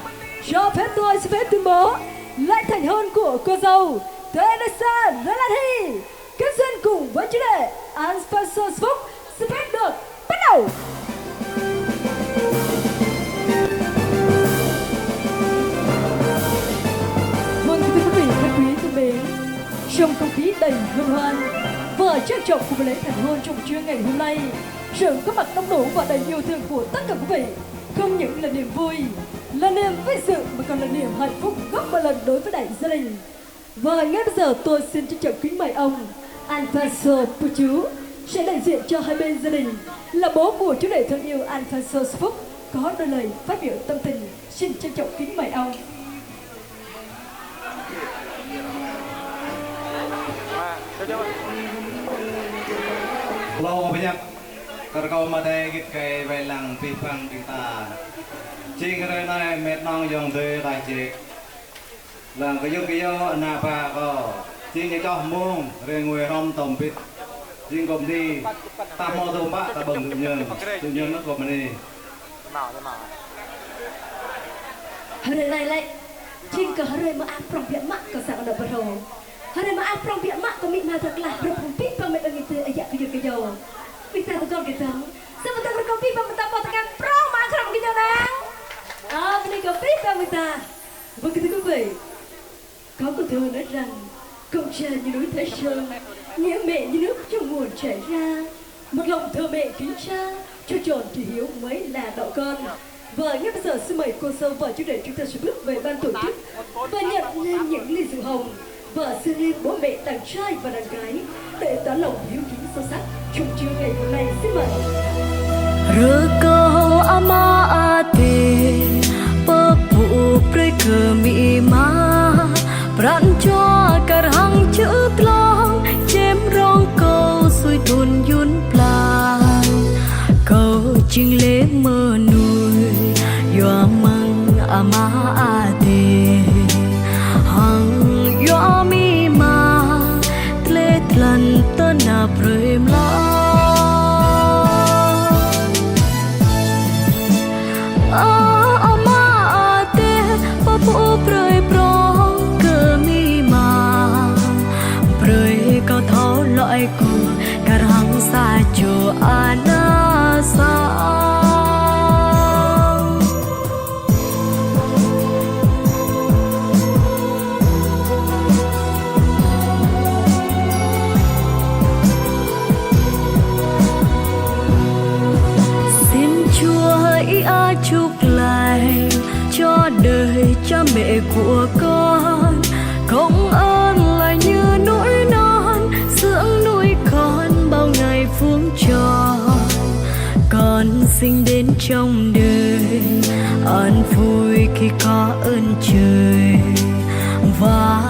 cho phép tôi xin phép tuyên bố lễ thành hôn của cô dâu Teresa Ralathi Kim Xuân cùng với chú rể Alfonso Sufuk xin phép được bắt đầu. Vâng, kính thưa quý vị, khách quý thân mến, trong không khí đầy hân hoan và trang trọng của buổi lễ thành hôn trong trưa ngày hôm nay, sự có mặt đông đủ và đầy yêu thương của tất cả quý vị không những là niềm vui, là niềm vinh dự mà còn là niềm hạnh phúc gấp bội lần đối với đại gia đình. Và ngay bây giờ tôi xin trân trọng kính mời ông Alfonso Puchu, sẽ đại diện cho hai bên gia đình, là bố của chú rể thân yêu Alfonso Sufuk, có đôi lời phát biểu tâm tình. Xin trân trọng kính mời ông. Hlâo pơñăp, kơ rơkâo mơ̆ tơlơi git gai wai lăng pih păng ƀing ta. Jing hrơi anai mĕt wa ayŏng adơi đah jĕ. Lăng kơyŭ kơyâo ană bă kâo. Jing ñu čoh mông, rai ngui hrŏm tơm bit. Jing kơ mơni, ta hmâo tơm bă, ta ƀơ̆ng tŭ ñơn. Tŭ ñơn anŭn kơ mơni. Hrơi anai lĕ, jing kơ hrơi mơak prŏng biă mă kơ sang anŏ pơhrô. Hrơi mơak prŏng biă mă kơ amĭ ama tơklah, hrup hăng abih bang met wa ơi adơi ayă kơ yŭn kơ yâo. Ƀing ta tơgŭm kơ tơ̆ng. Sa mơta rơkâo abih bang mơta pơtơngan prŏng mơak hrŏm kơ ñu nao. Ơ, bơni kơ abih bang mơta. Bơ kơ tơgŭm bơi. Kâo kơ thơ nói rằng, Cộng trà như núi Thái Sơn, nghĩa mẹ như nước trong nguồn chảy ra. Một lòng thờ mẹ kính cha, cho tròn thì hiếu mới là đạo con. Và ngay bây giờ xin mời cô dâu và chú rể chúng ta sẽ bước về ban tổ chức và nhận lên những ly rượu hồng và dâng lên bố mẹ đàn trai và đàn gái để tỏ lòng hiếu kính sâu sắc. Chúc mừng ngày hôm nay, xin mời. Rơkâo Ama Adai, pơpŭ brơi kơ amĭ ama, pran jua kar hăng čư̆ tlong, čem rong kâo sui thŭn yŭn blan. Kâo jing lĕ mơnuih, yua mơ̆ng Ama Adai, hăng yua amĭ ama, tlĕ tlăn tơnap brơi mlam. Ơ Ama Adai, pơpŭ brơi prong kơ amĭ ama, brơi kâo thâo loi kơ kar hăng sa čô ană sang. Xin Chúa Ih a chúc lành cho đời cha mẹ của con, công ơn là như núi non dưỡng nuôi con bao ngày vuông tròn. Con sinh đến trong đời an vui khi có ơn trời và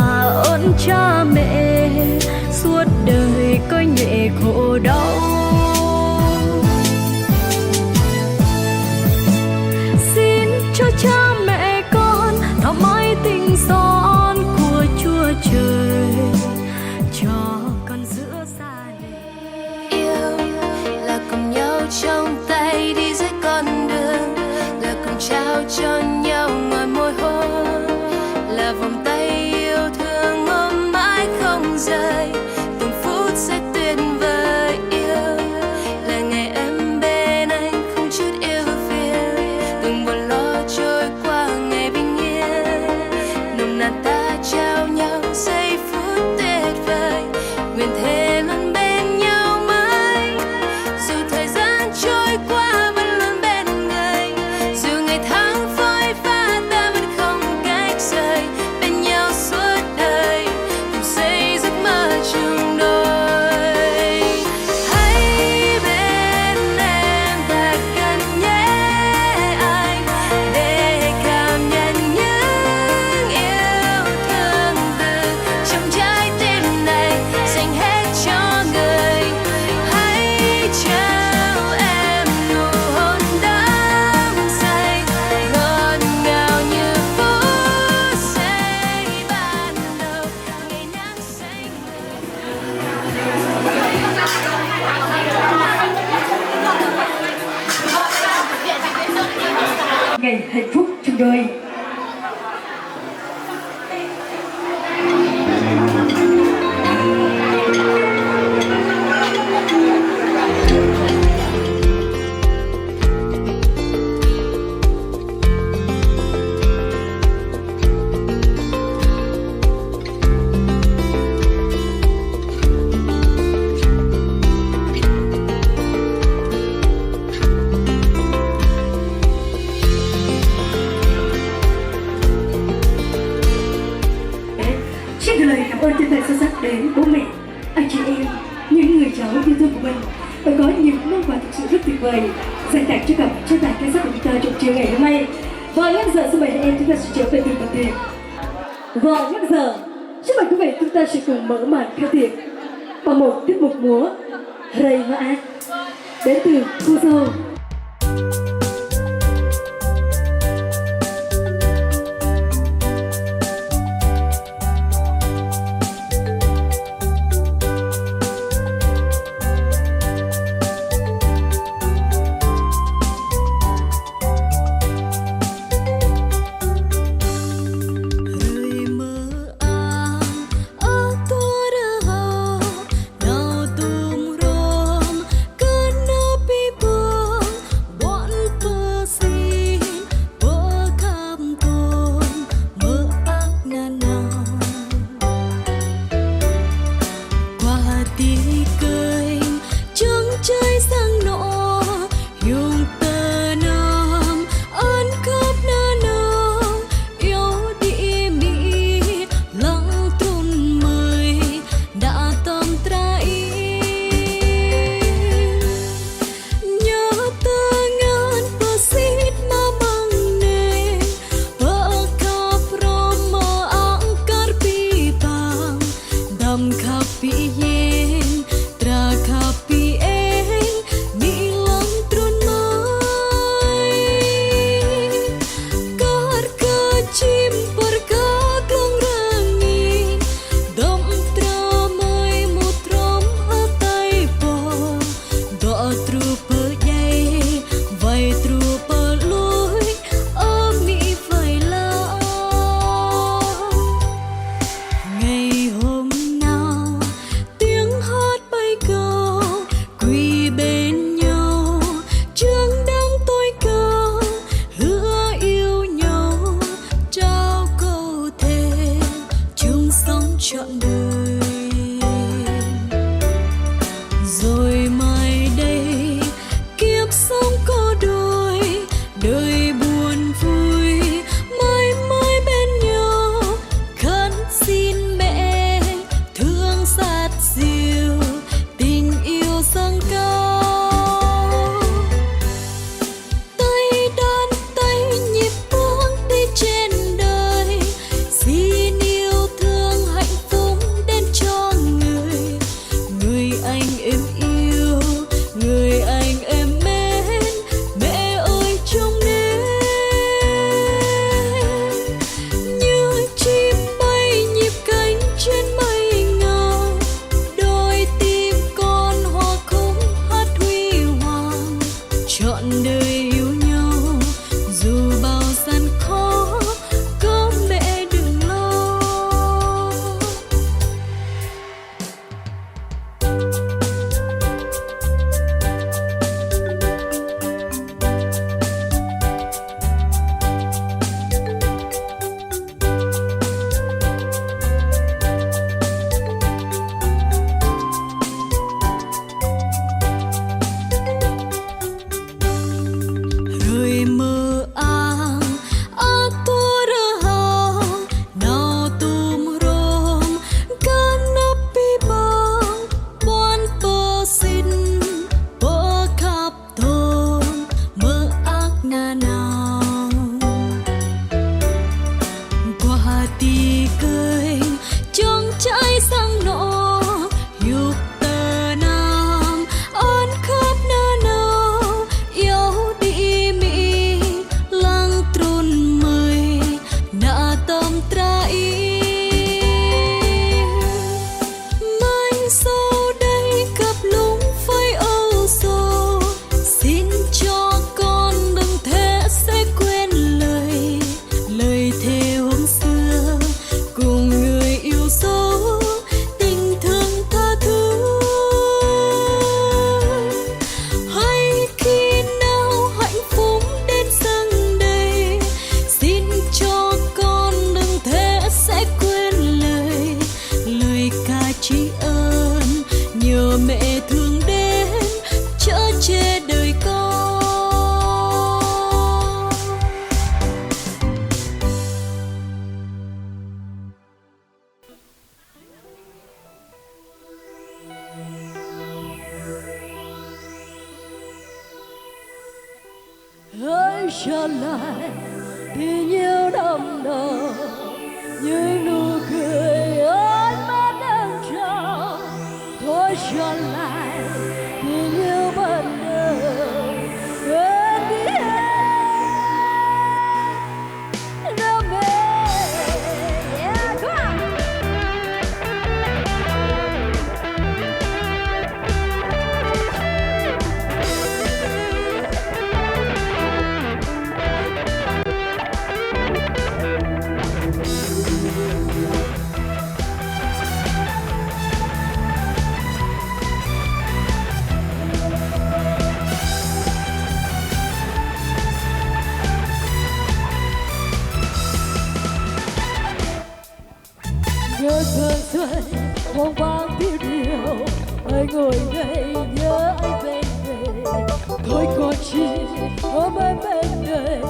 ơn cha mẹ, suốt đời con nhẹ khổ đau. Xin cho cha mẹ con thắm mãi tình son của Chúa Trời, cho con giữa gia Yêu là cùng nhau trong tay đi dưới con đường, là cùng trao cho nhau ngọt môi hôn, là vòng tay yêu thương ôm mãi không rời, từng phút giây tuyệt vời. Yêu là ngày em bên anh không chút ưu phiền, từng buồn lo trôi qua ngày bình yên, nồng nàn ta trao nhau giây phút tuyệt vời. Nguyện thề luôn bên nhau mãi, dù thời gian trôi qua vẫn luôn bên người, dù ngày tháng phôi pha ta vẫn không cách rời, bên nhau suốt đời, cùng xây giấc mơ chung đôi. Hãy bên em thật gần nhé anh, để cảm nhận những yêu thương từ trong trái tim này dành hết cho người. Hãy trao em nụ hôn đắm say, ngọt ngào như phút giây ban đầu, ngày nắng xanh. Ngày hạnh phúc chung đôi. Xin gửi lời cảm ơn chân thành sâu sắc đến bố mẹ, anh chị em, những người cháu yêu thương của mình. Tôi có những món quà thực sự rất tuyệt vời dành tặng cho cặp cha tài gay sắc của chúng ta trong trưa ngày hôm nay. Và ngay bây giờ xin mời hai em chúng ta sẽ trở về từ bàn tiệc. Và ngay bây giờ, xin mời quý vị chúng ta sẽ cùng mở màn khai tiệc bằng một tiết mục múa Hrơi Mơak đến từ cô dâu. Rồi mai đây, kiếp sống có đôi, đời buồn vui, mãi mãi bên nhau, khấn xin mẹ thương sát dịu, tình yêu dâng cao. Tay đàn tay nhịp bước đi trên đời, xin yêu thương hạnh phúc đến cho người. Người anh em yêu, người anh em mến, mẹ ơi trông nên. Như chim bay nhịp cánh trên mây ngàn, đôi tim con hòa khúc hát huy hoàng. Trọn đời yêu nhau, dù bao gian khó, có mẹ đừng lo. Hrơi mơak, ăt tuah rơhang, nao tum hrŏm, găn năp abih bang, ƀuăn pơsĭt, pơkhăp tôm, mơak nanao. Guah hơtai kơnh, čŏng čai sang anŏ, yŭk tơnam, ăt khăp nanao, iâu đĭ amĭ, lăng trŭn mơi, nao tơm tra iâu. Mơ̆ng sô đơi khăp lŭng phơi âu sô, xin cho con đừng thể sẽ quên lời, lời thề hôm xưa, cùng người yêu dấu tình thương tha thứ. Hay khi nào hạnh phúc đến dâng đầy, xin cho con đừng thể sẽ quên lời, lời ca tri ân, nhớ mẹ thương đến chở che đời con. Hãy trở lại tình yêu năm đó, những nụ cười ướt át đang trao. Thôi trở lại tình yêu ban đầu, quên đi hết. Nhớ thơ xuân, bóng bang phiêu diêu, hãy ngồi đây, nhớ anh bên đây. Thôi còn chi, ôm em bên đây.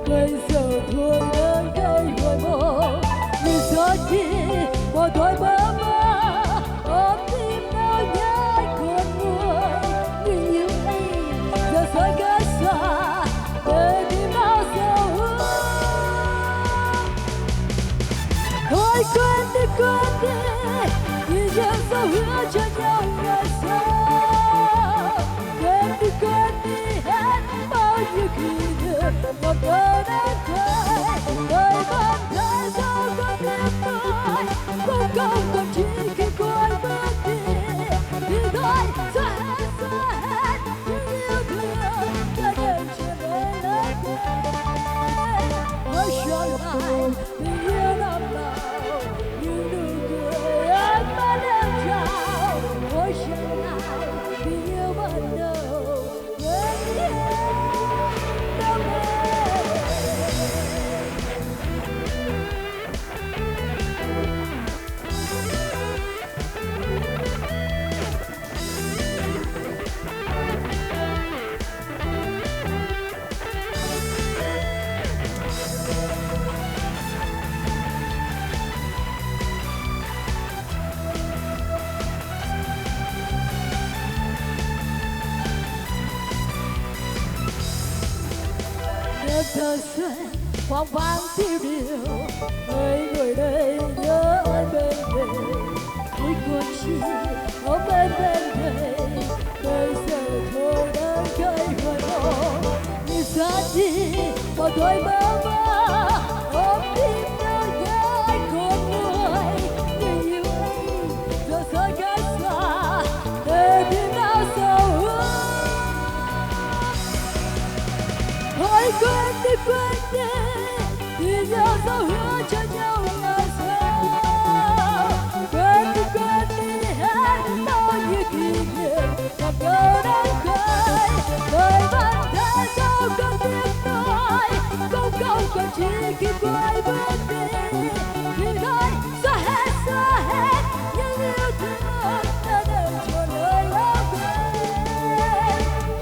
Bây giờ thôi đôi đây hồi mong, như gió đi, bỏ thôi bơ vơ, ôm tim đau nhói khôn nguôi. Người yêu em, giờ rơi cách xa, để tim đau sầu hứa. Thôi quên đi, quên đi, vì nhớ dấu hứa cho nhau ngày sau. Quên đi, quên đi hết bao nhiêu Thơ xuân phong vang tiêu điều, hỡi người đây nhớ ơn bên đây, hỡi con chi ở bên bên đây, bây giờ thôi đang cay hoài mong, như xa đi một đôi bờ mơ, ôm tim nhau nhớ con người, người yêu em, giờ xa cách xa, để tim đau sầu. Thôi quên đi, quên đi, vì nhau dấu hứa cho nhau là sao. Quên đi, quên đi hết bao nhiêu kỷ niệm gặp nhau đang khơi. Đời vẫn thế, sao không biết nói, không, không còn chỉ khi quay bước đi. Vì thôi, xóa hết, xóa hết những yêu thương đã đợi cho nỗi đau quên.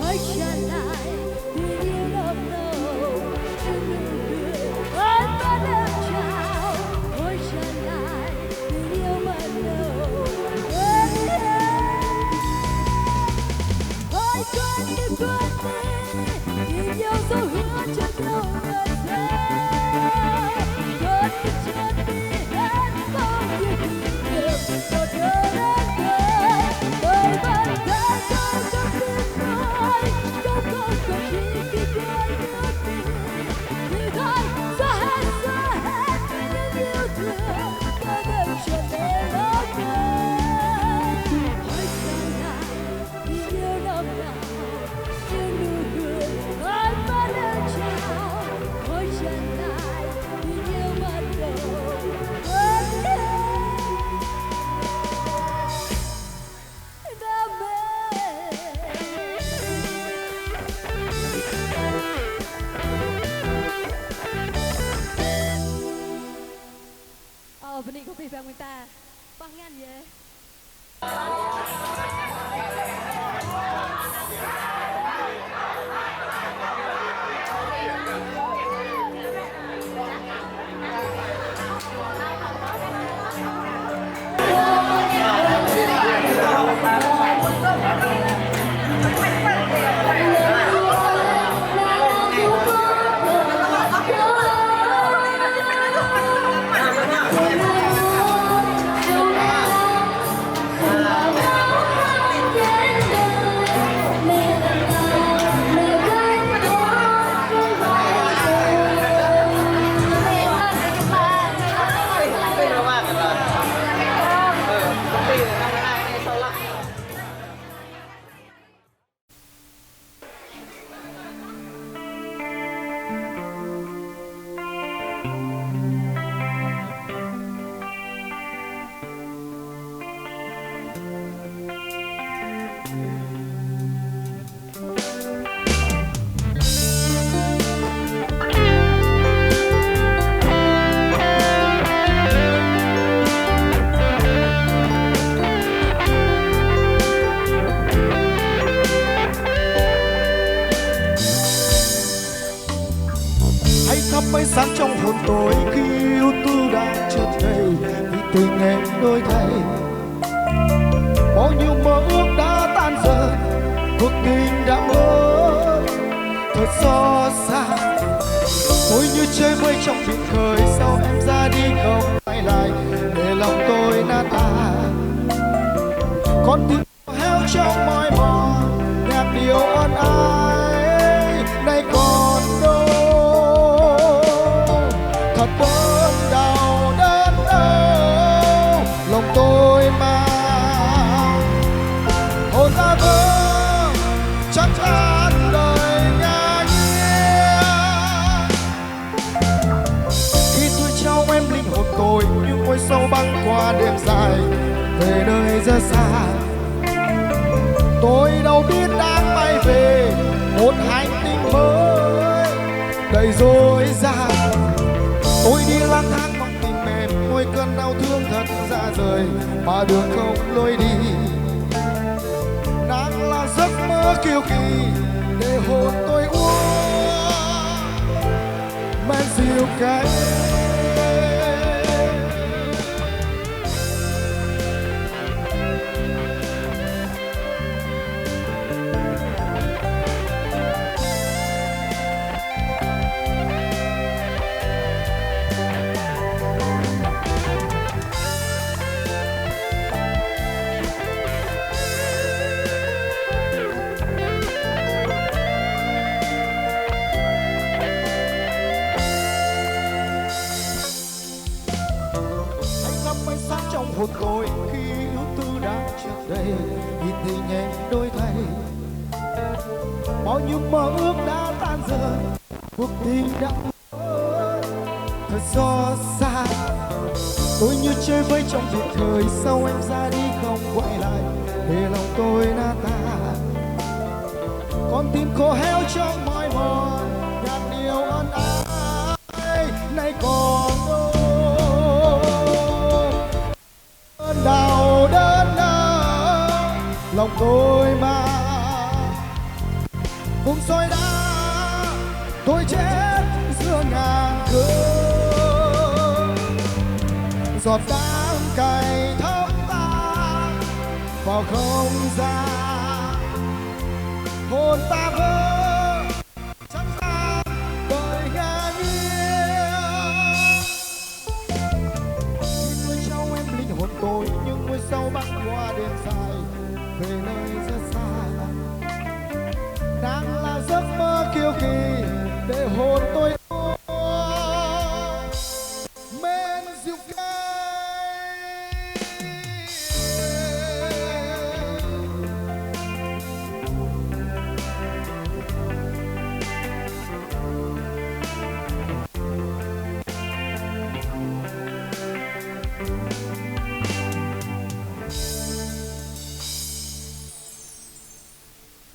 Hãy trả lại tình yêu năm đầu, những nụ cười anh vẫn đang trao. Hãy trả lại tình yêu ban đầu. Hãy quên đi, quên đi, vì nhau dấu hứa cho nhau là sao. Quên đi, quên đi hết bao nhiêu kỷ niệm, một đôi đang kề, đôi bàn tay không, không biết nói, không, không còn chỉ khi quên bước đi. Vì thôi, xóa hết, xóa hết những yêu thương đã đợi cho nỗi đau quên. Hãy quay lại tình yêu năm nào, những nụ cười anh vẫn đang trao. Hãy quay lại tình yêu ban đầu. Quên đi. Ơ, bơni kơ abih bang ƀing ta. Pơngăn yơh. Hãy khắp mây sáng trong hồn tôi khi ước mơ đã trượt dây, vì tình em đổi thay. Bao nhiêu mơ ước đã tan dần, cuộc tình đã ngớt thật xót xa. Tôi như chơi vơi trong biển khơi, sao em ra đi không quay lại để lòng tôi nát tan. Con tim héo trong mỏi mòn, nhạc điệu ân ái nay còn đâu. Thật đớn đau, đớn đau lòng tôi mà hồn ta vỡ, chắc chắn đời ngã nghiêng. Khi tôi trao em linh hồn tôi, những môi sâu băng qua đêm dài về nơi rất xa. Tôi đâu biết đang bay về một hành tinh mới đầy dối gian. Tôi đi lang thang mong tìm em, ôi cơn đau thương thật rã rời mà đường không lối đi. Nắng là giấc mơ kiêu kỳ để hồn tôi uống men rượu cay. Hụt hối khi ước mơ đang tràn đầy, vì tình em đổi thay. Bao nhiêu mơ ước đã tan dần, cuộc tình đã lỡ. Thật xót xa, tôi như chơi vơi trong biển khơi, sao em ra đi không quay lại, để lòng tôi nát tan. Con tim khô héo trong mỏi mòn, nhạt nhẽo ân ái. Nay còn đâu cơn đau đớn ở lòng tôi mà. Vùng sỏi đá, tôi chết giữa ngàn cơn. Giọt đắng cay thấm tan vào không gian. Hồn ta vỡ, trắng tan bởi ngả nghiêng. Xin Chúa cho em linh hồn tôi những buổi sâu băng qua đêm dài, về nơi rất xa. Nắng là giấc mơ kiêu kỳ để hồn tôi ôm. Mến dịu cay.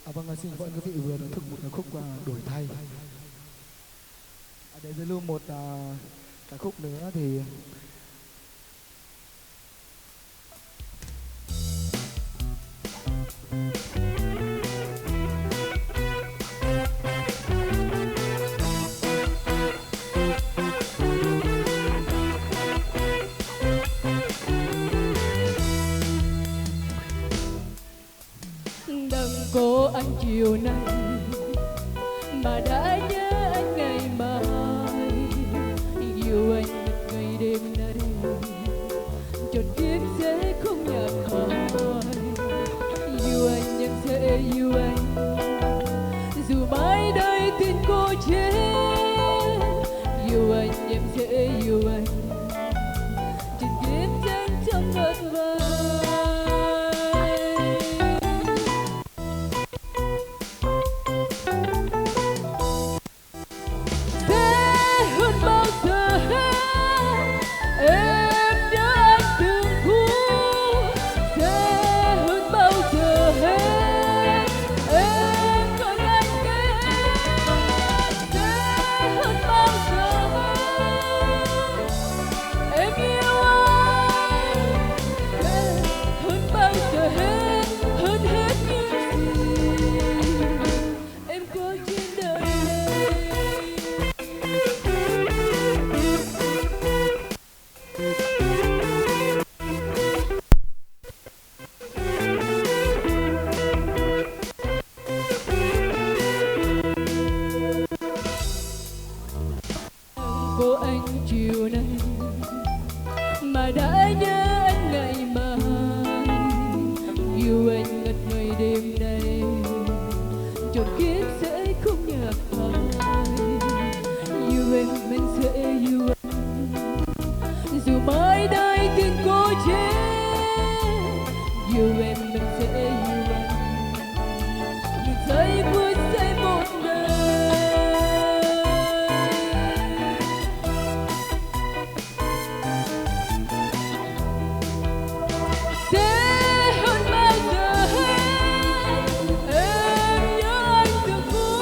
À, vâng, à, xin mời quý vị vừa thưởng thức một ca khúc, à, đổi thay. À, để giới lưu một, à, ca khúc nữa thì Đang có anh chiều nay mà đã nhớ anh ngày mai. Yêu anh ngày đêm nay, chọn kiếp sẽ không nhạt phai. Yêu anh, em sẽ yêu anh, dù mãi đời tình cô chết. Yêu anh, em sẽ yêu anh, chọn kiếp sẽ chẳng ngớt vang. Sẽ hơn bao giờ hết, em nhớ anh từng phút. Sẽ hơn bao giờ hết, em còn anh đến. Sẽ hơn bao giờ hết, em yêu anh. Sẽ hơn bao giờ hết, hơn hết những gì em có trên đời này. Của anh chiều nay mà đã nhớ anh ngày mai. Yêu anh ngất ngây đêm nay, chọn kiếp sẽ không nhạt phai. Yêu em, em sẽ yêu anh, dù mãi đời tình cô chết. Yêu em, em sẽ yêu anh, dù say mưa say một đời. Sẽ hơn bao giờ hết, em nhớ anh từng phút.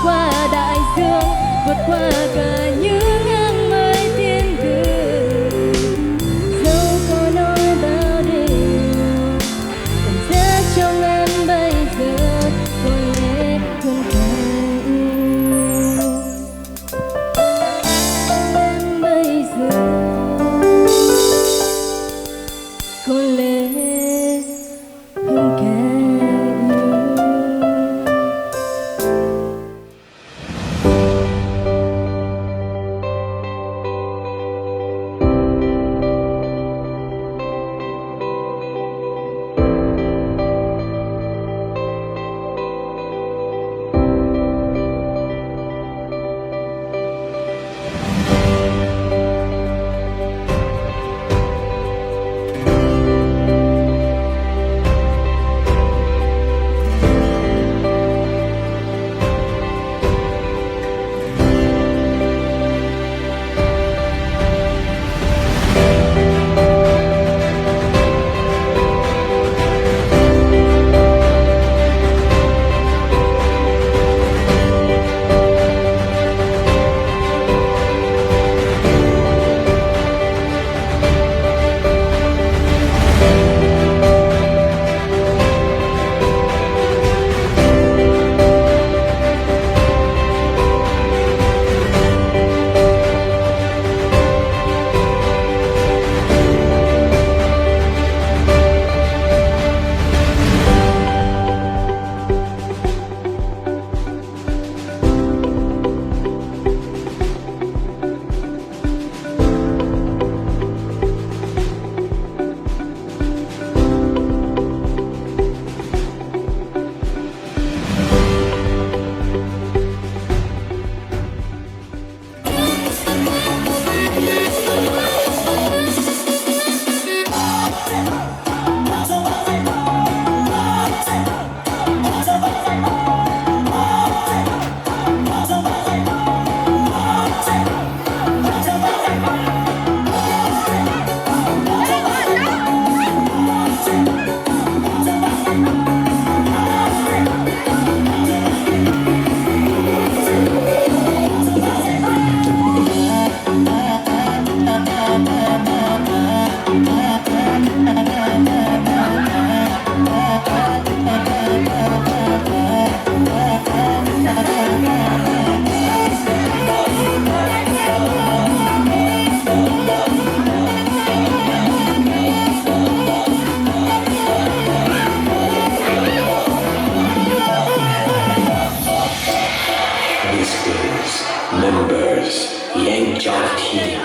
Qua đại dương, vượt qua cả những áng mây thiên đường. Dẫu có nỗi đau đớn, cảm giác trong em bây giờ, có lẽ không thể yêu. Em bây giờ, có lẽ không thể yêu. This is members Yang Jia Team.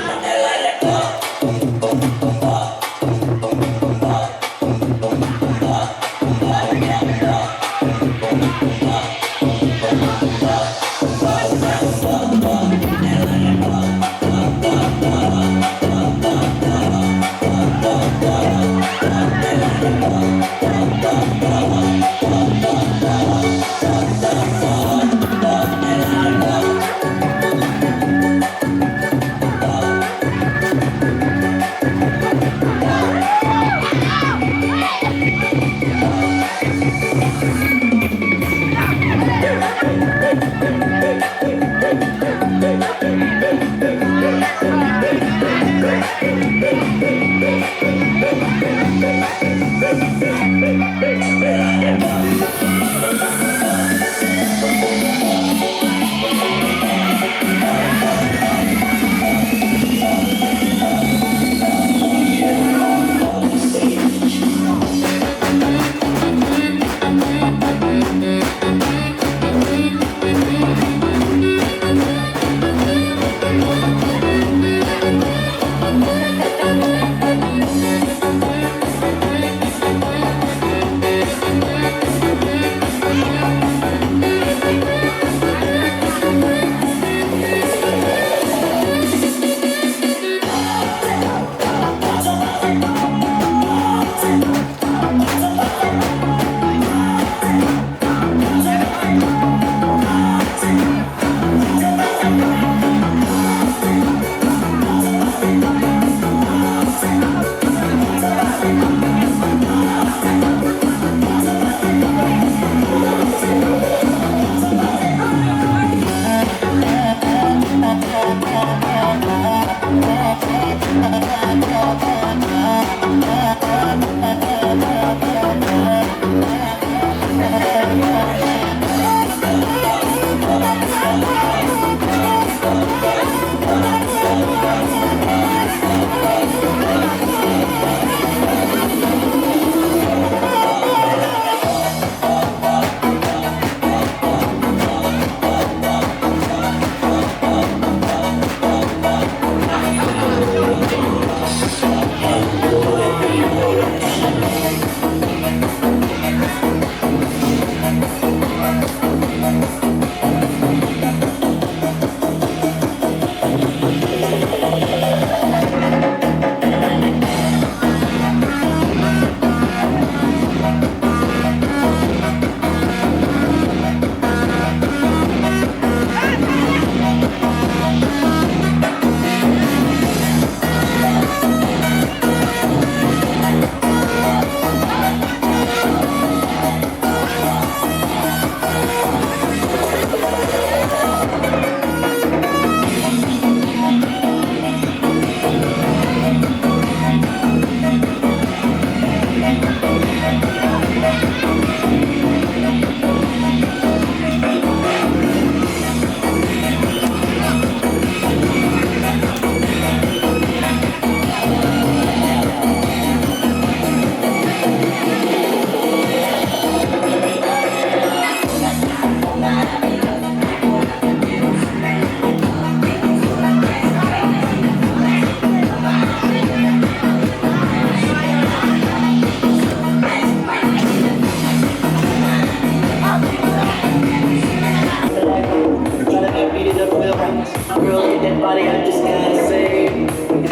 Body, I just gotta say,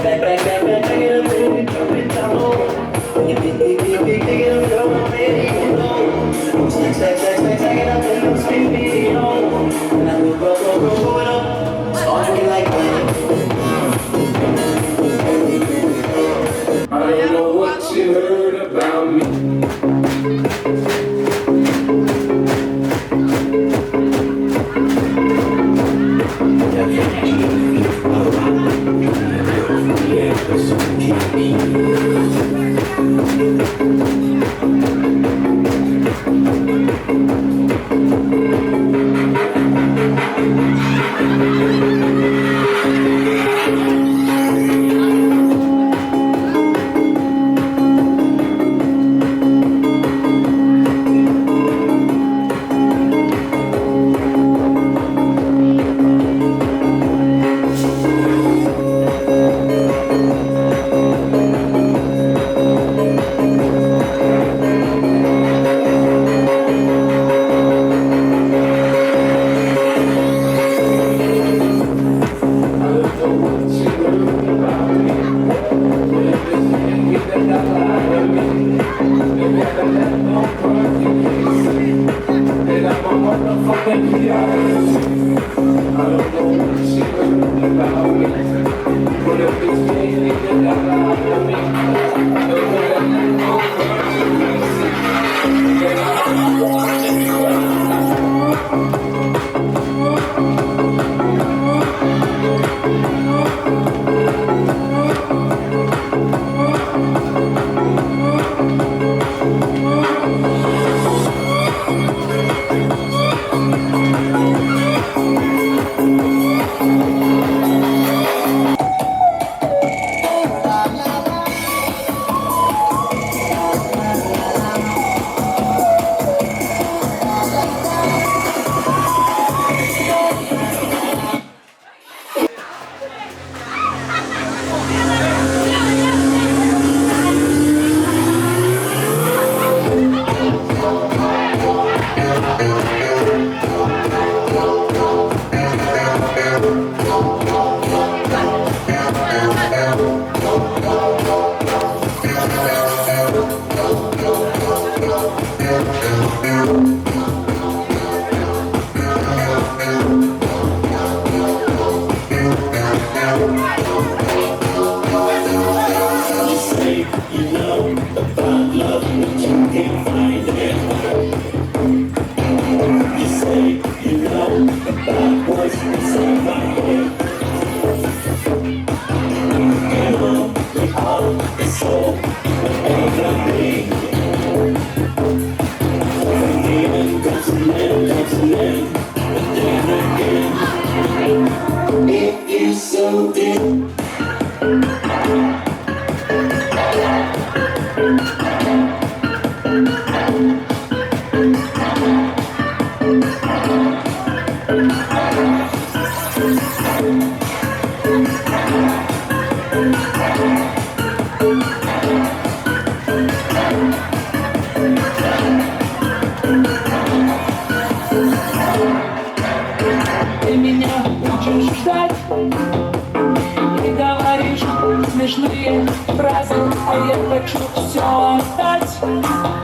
back, back, back, back, back it up, baby, drop it down low. When you pick, pick, pick, pick, pick it up, girl, I'm ready to go. Stack, stack, stack, stack, stack it up, and don't spin me, no. And I go, go, go, go, go it up. So I can like that. I don't know what you heard about me. Ты меня будешь ждать и говоришь смешные фразы, а я хочу всё отдать.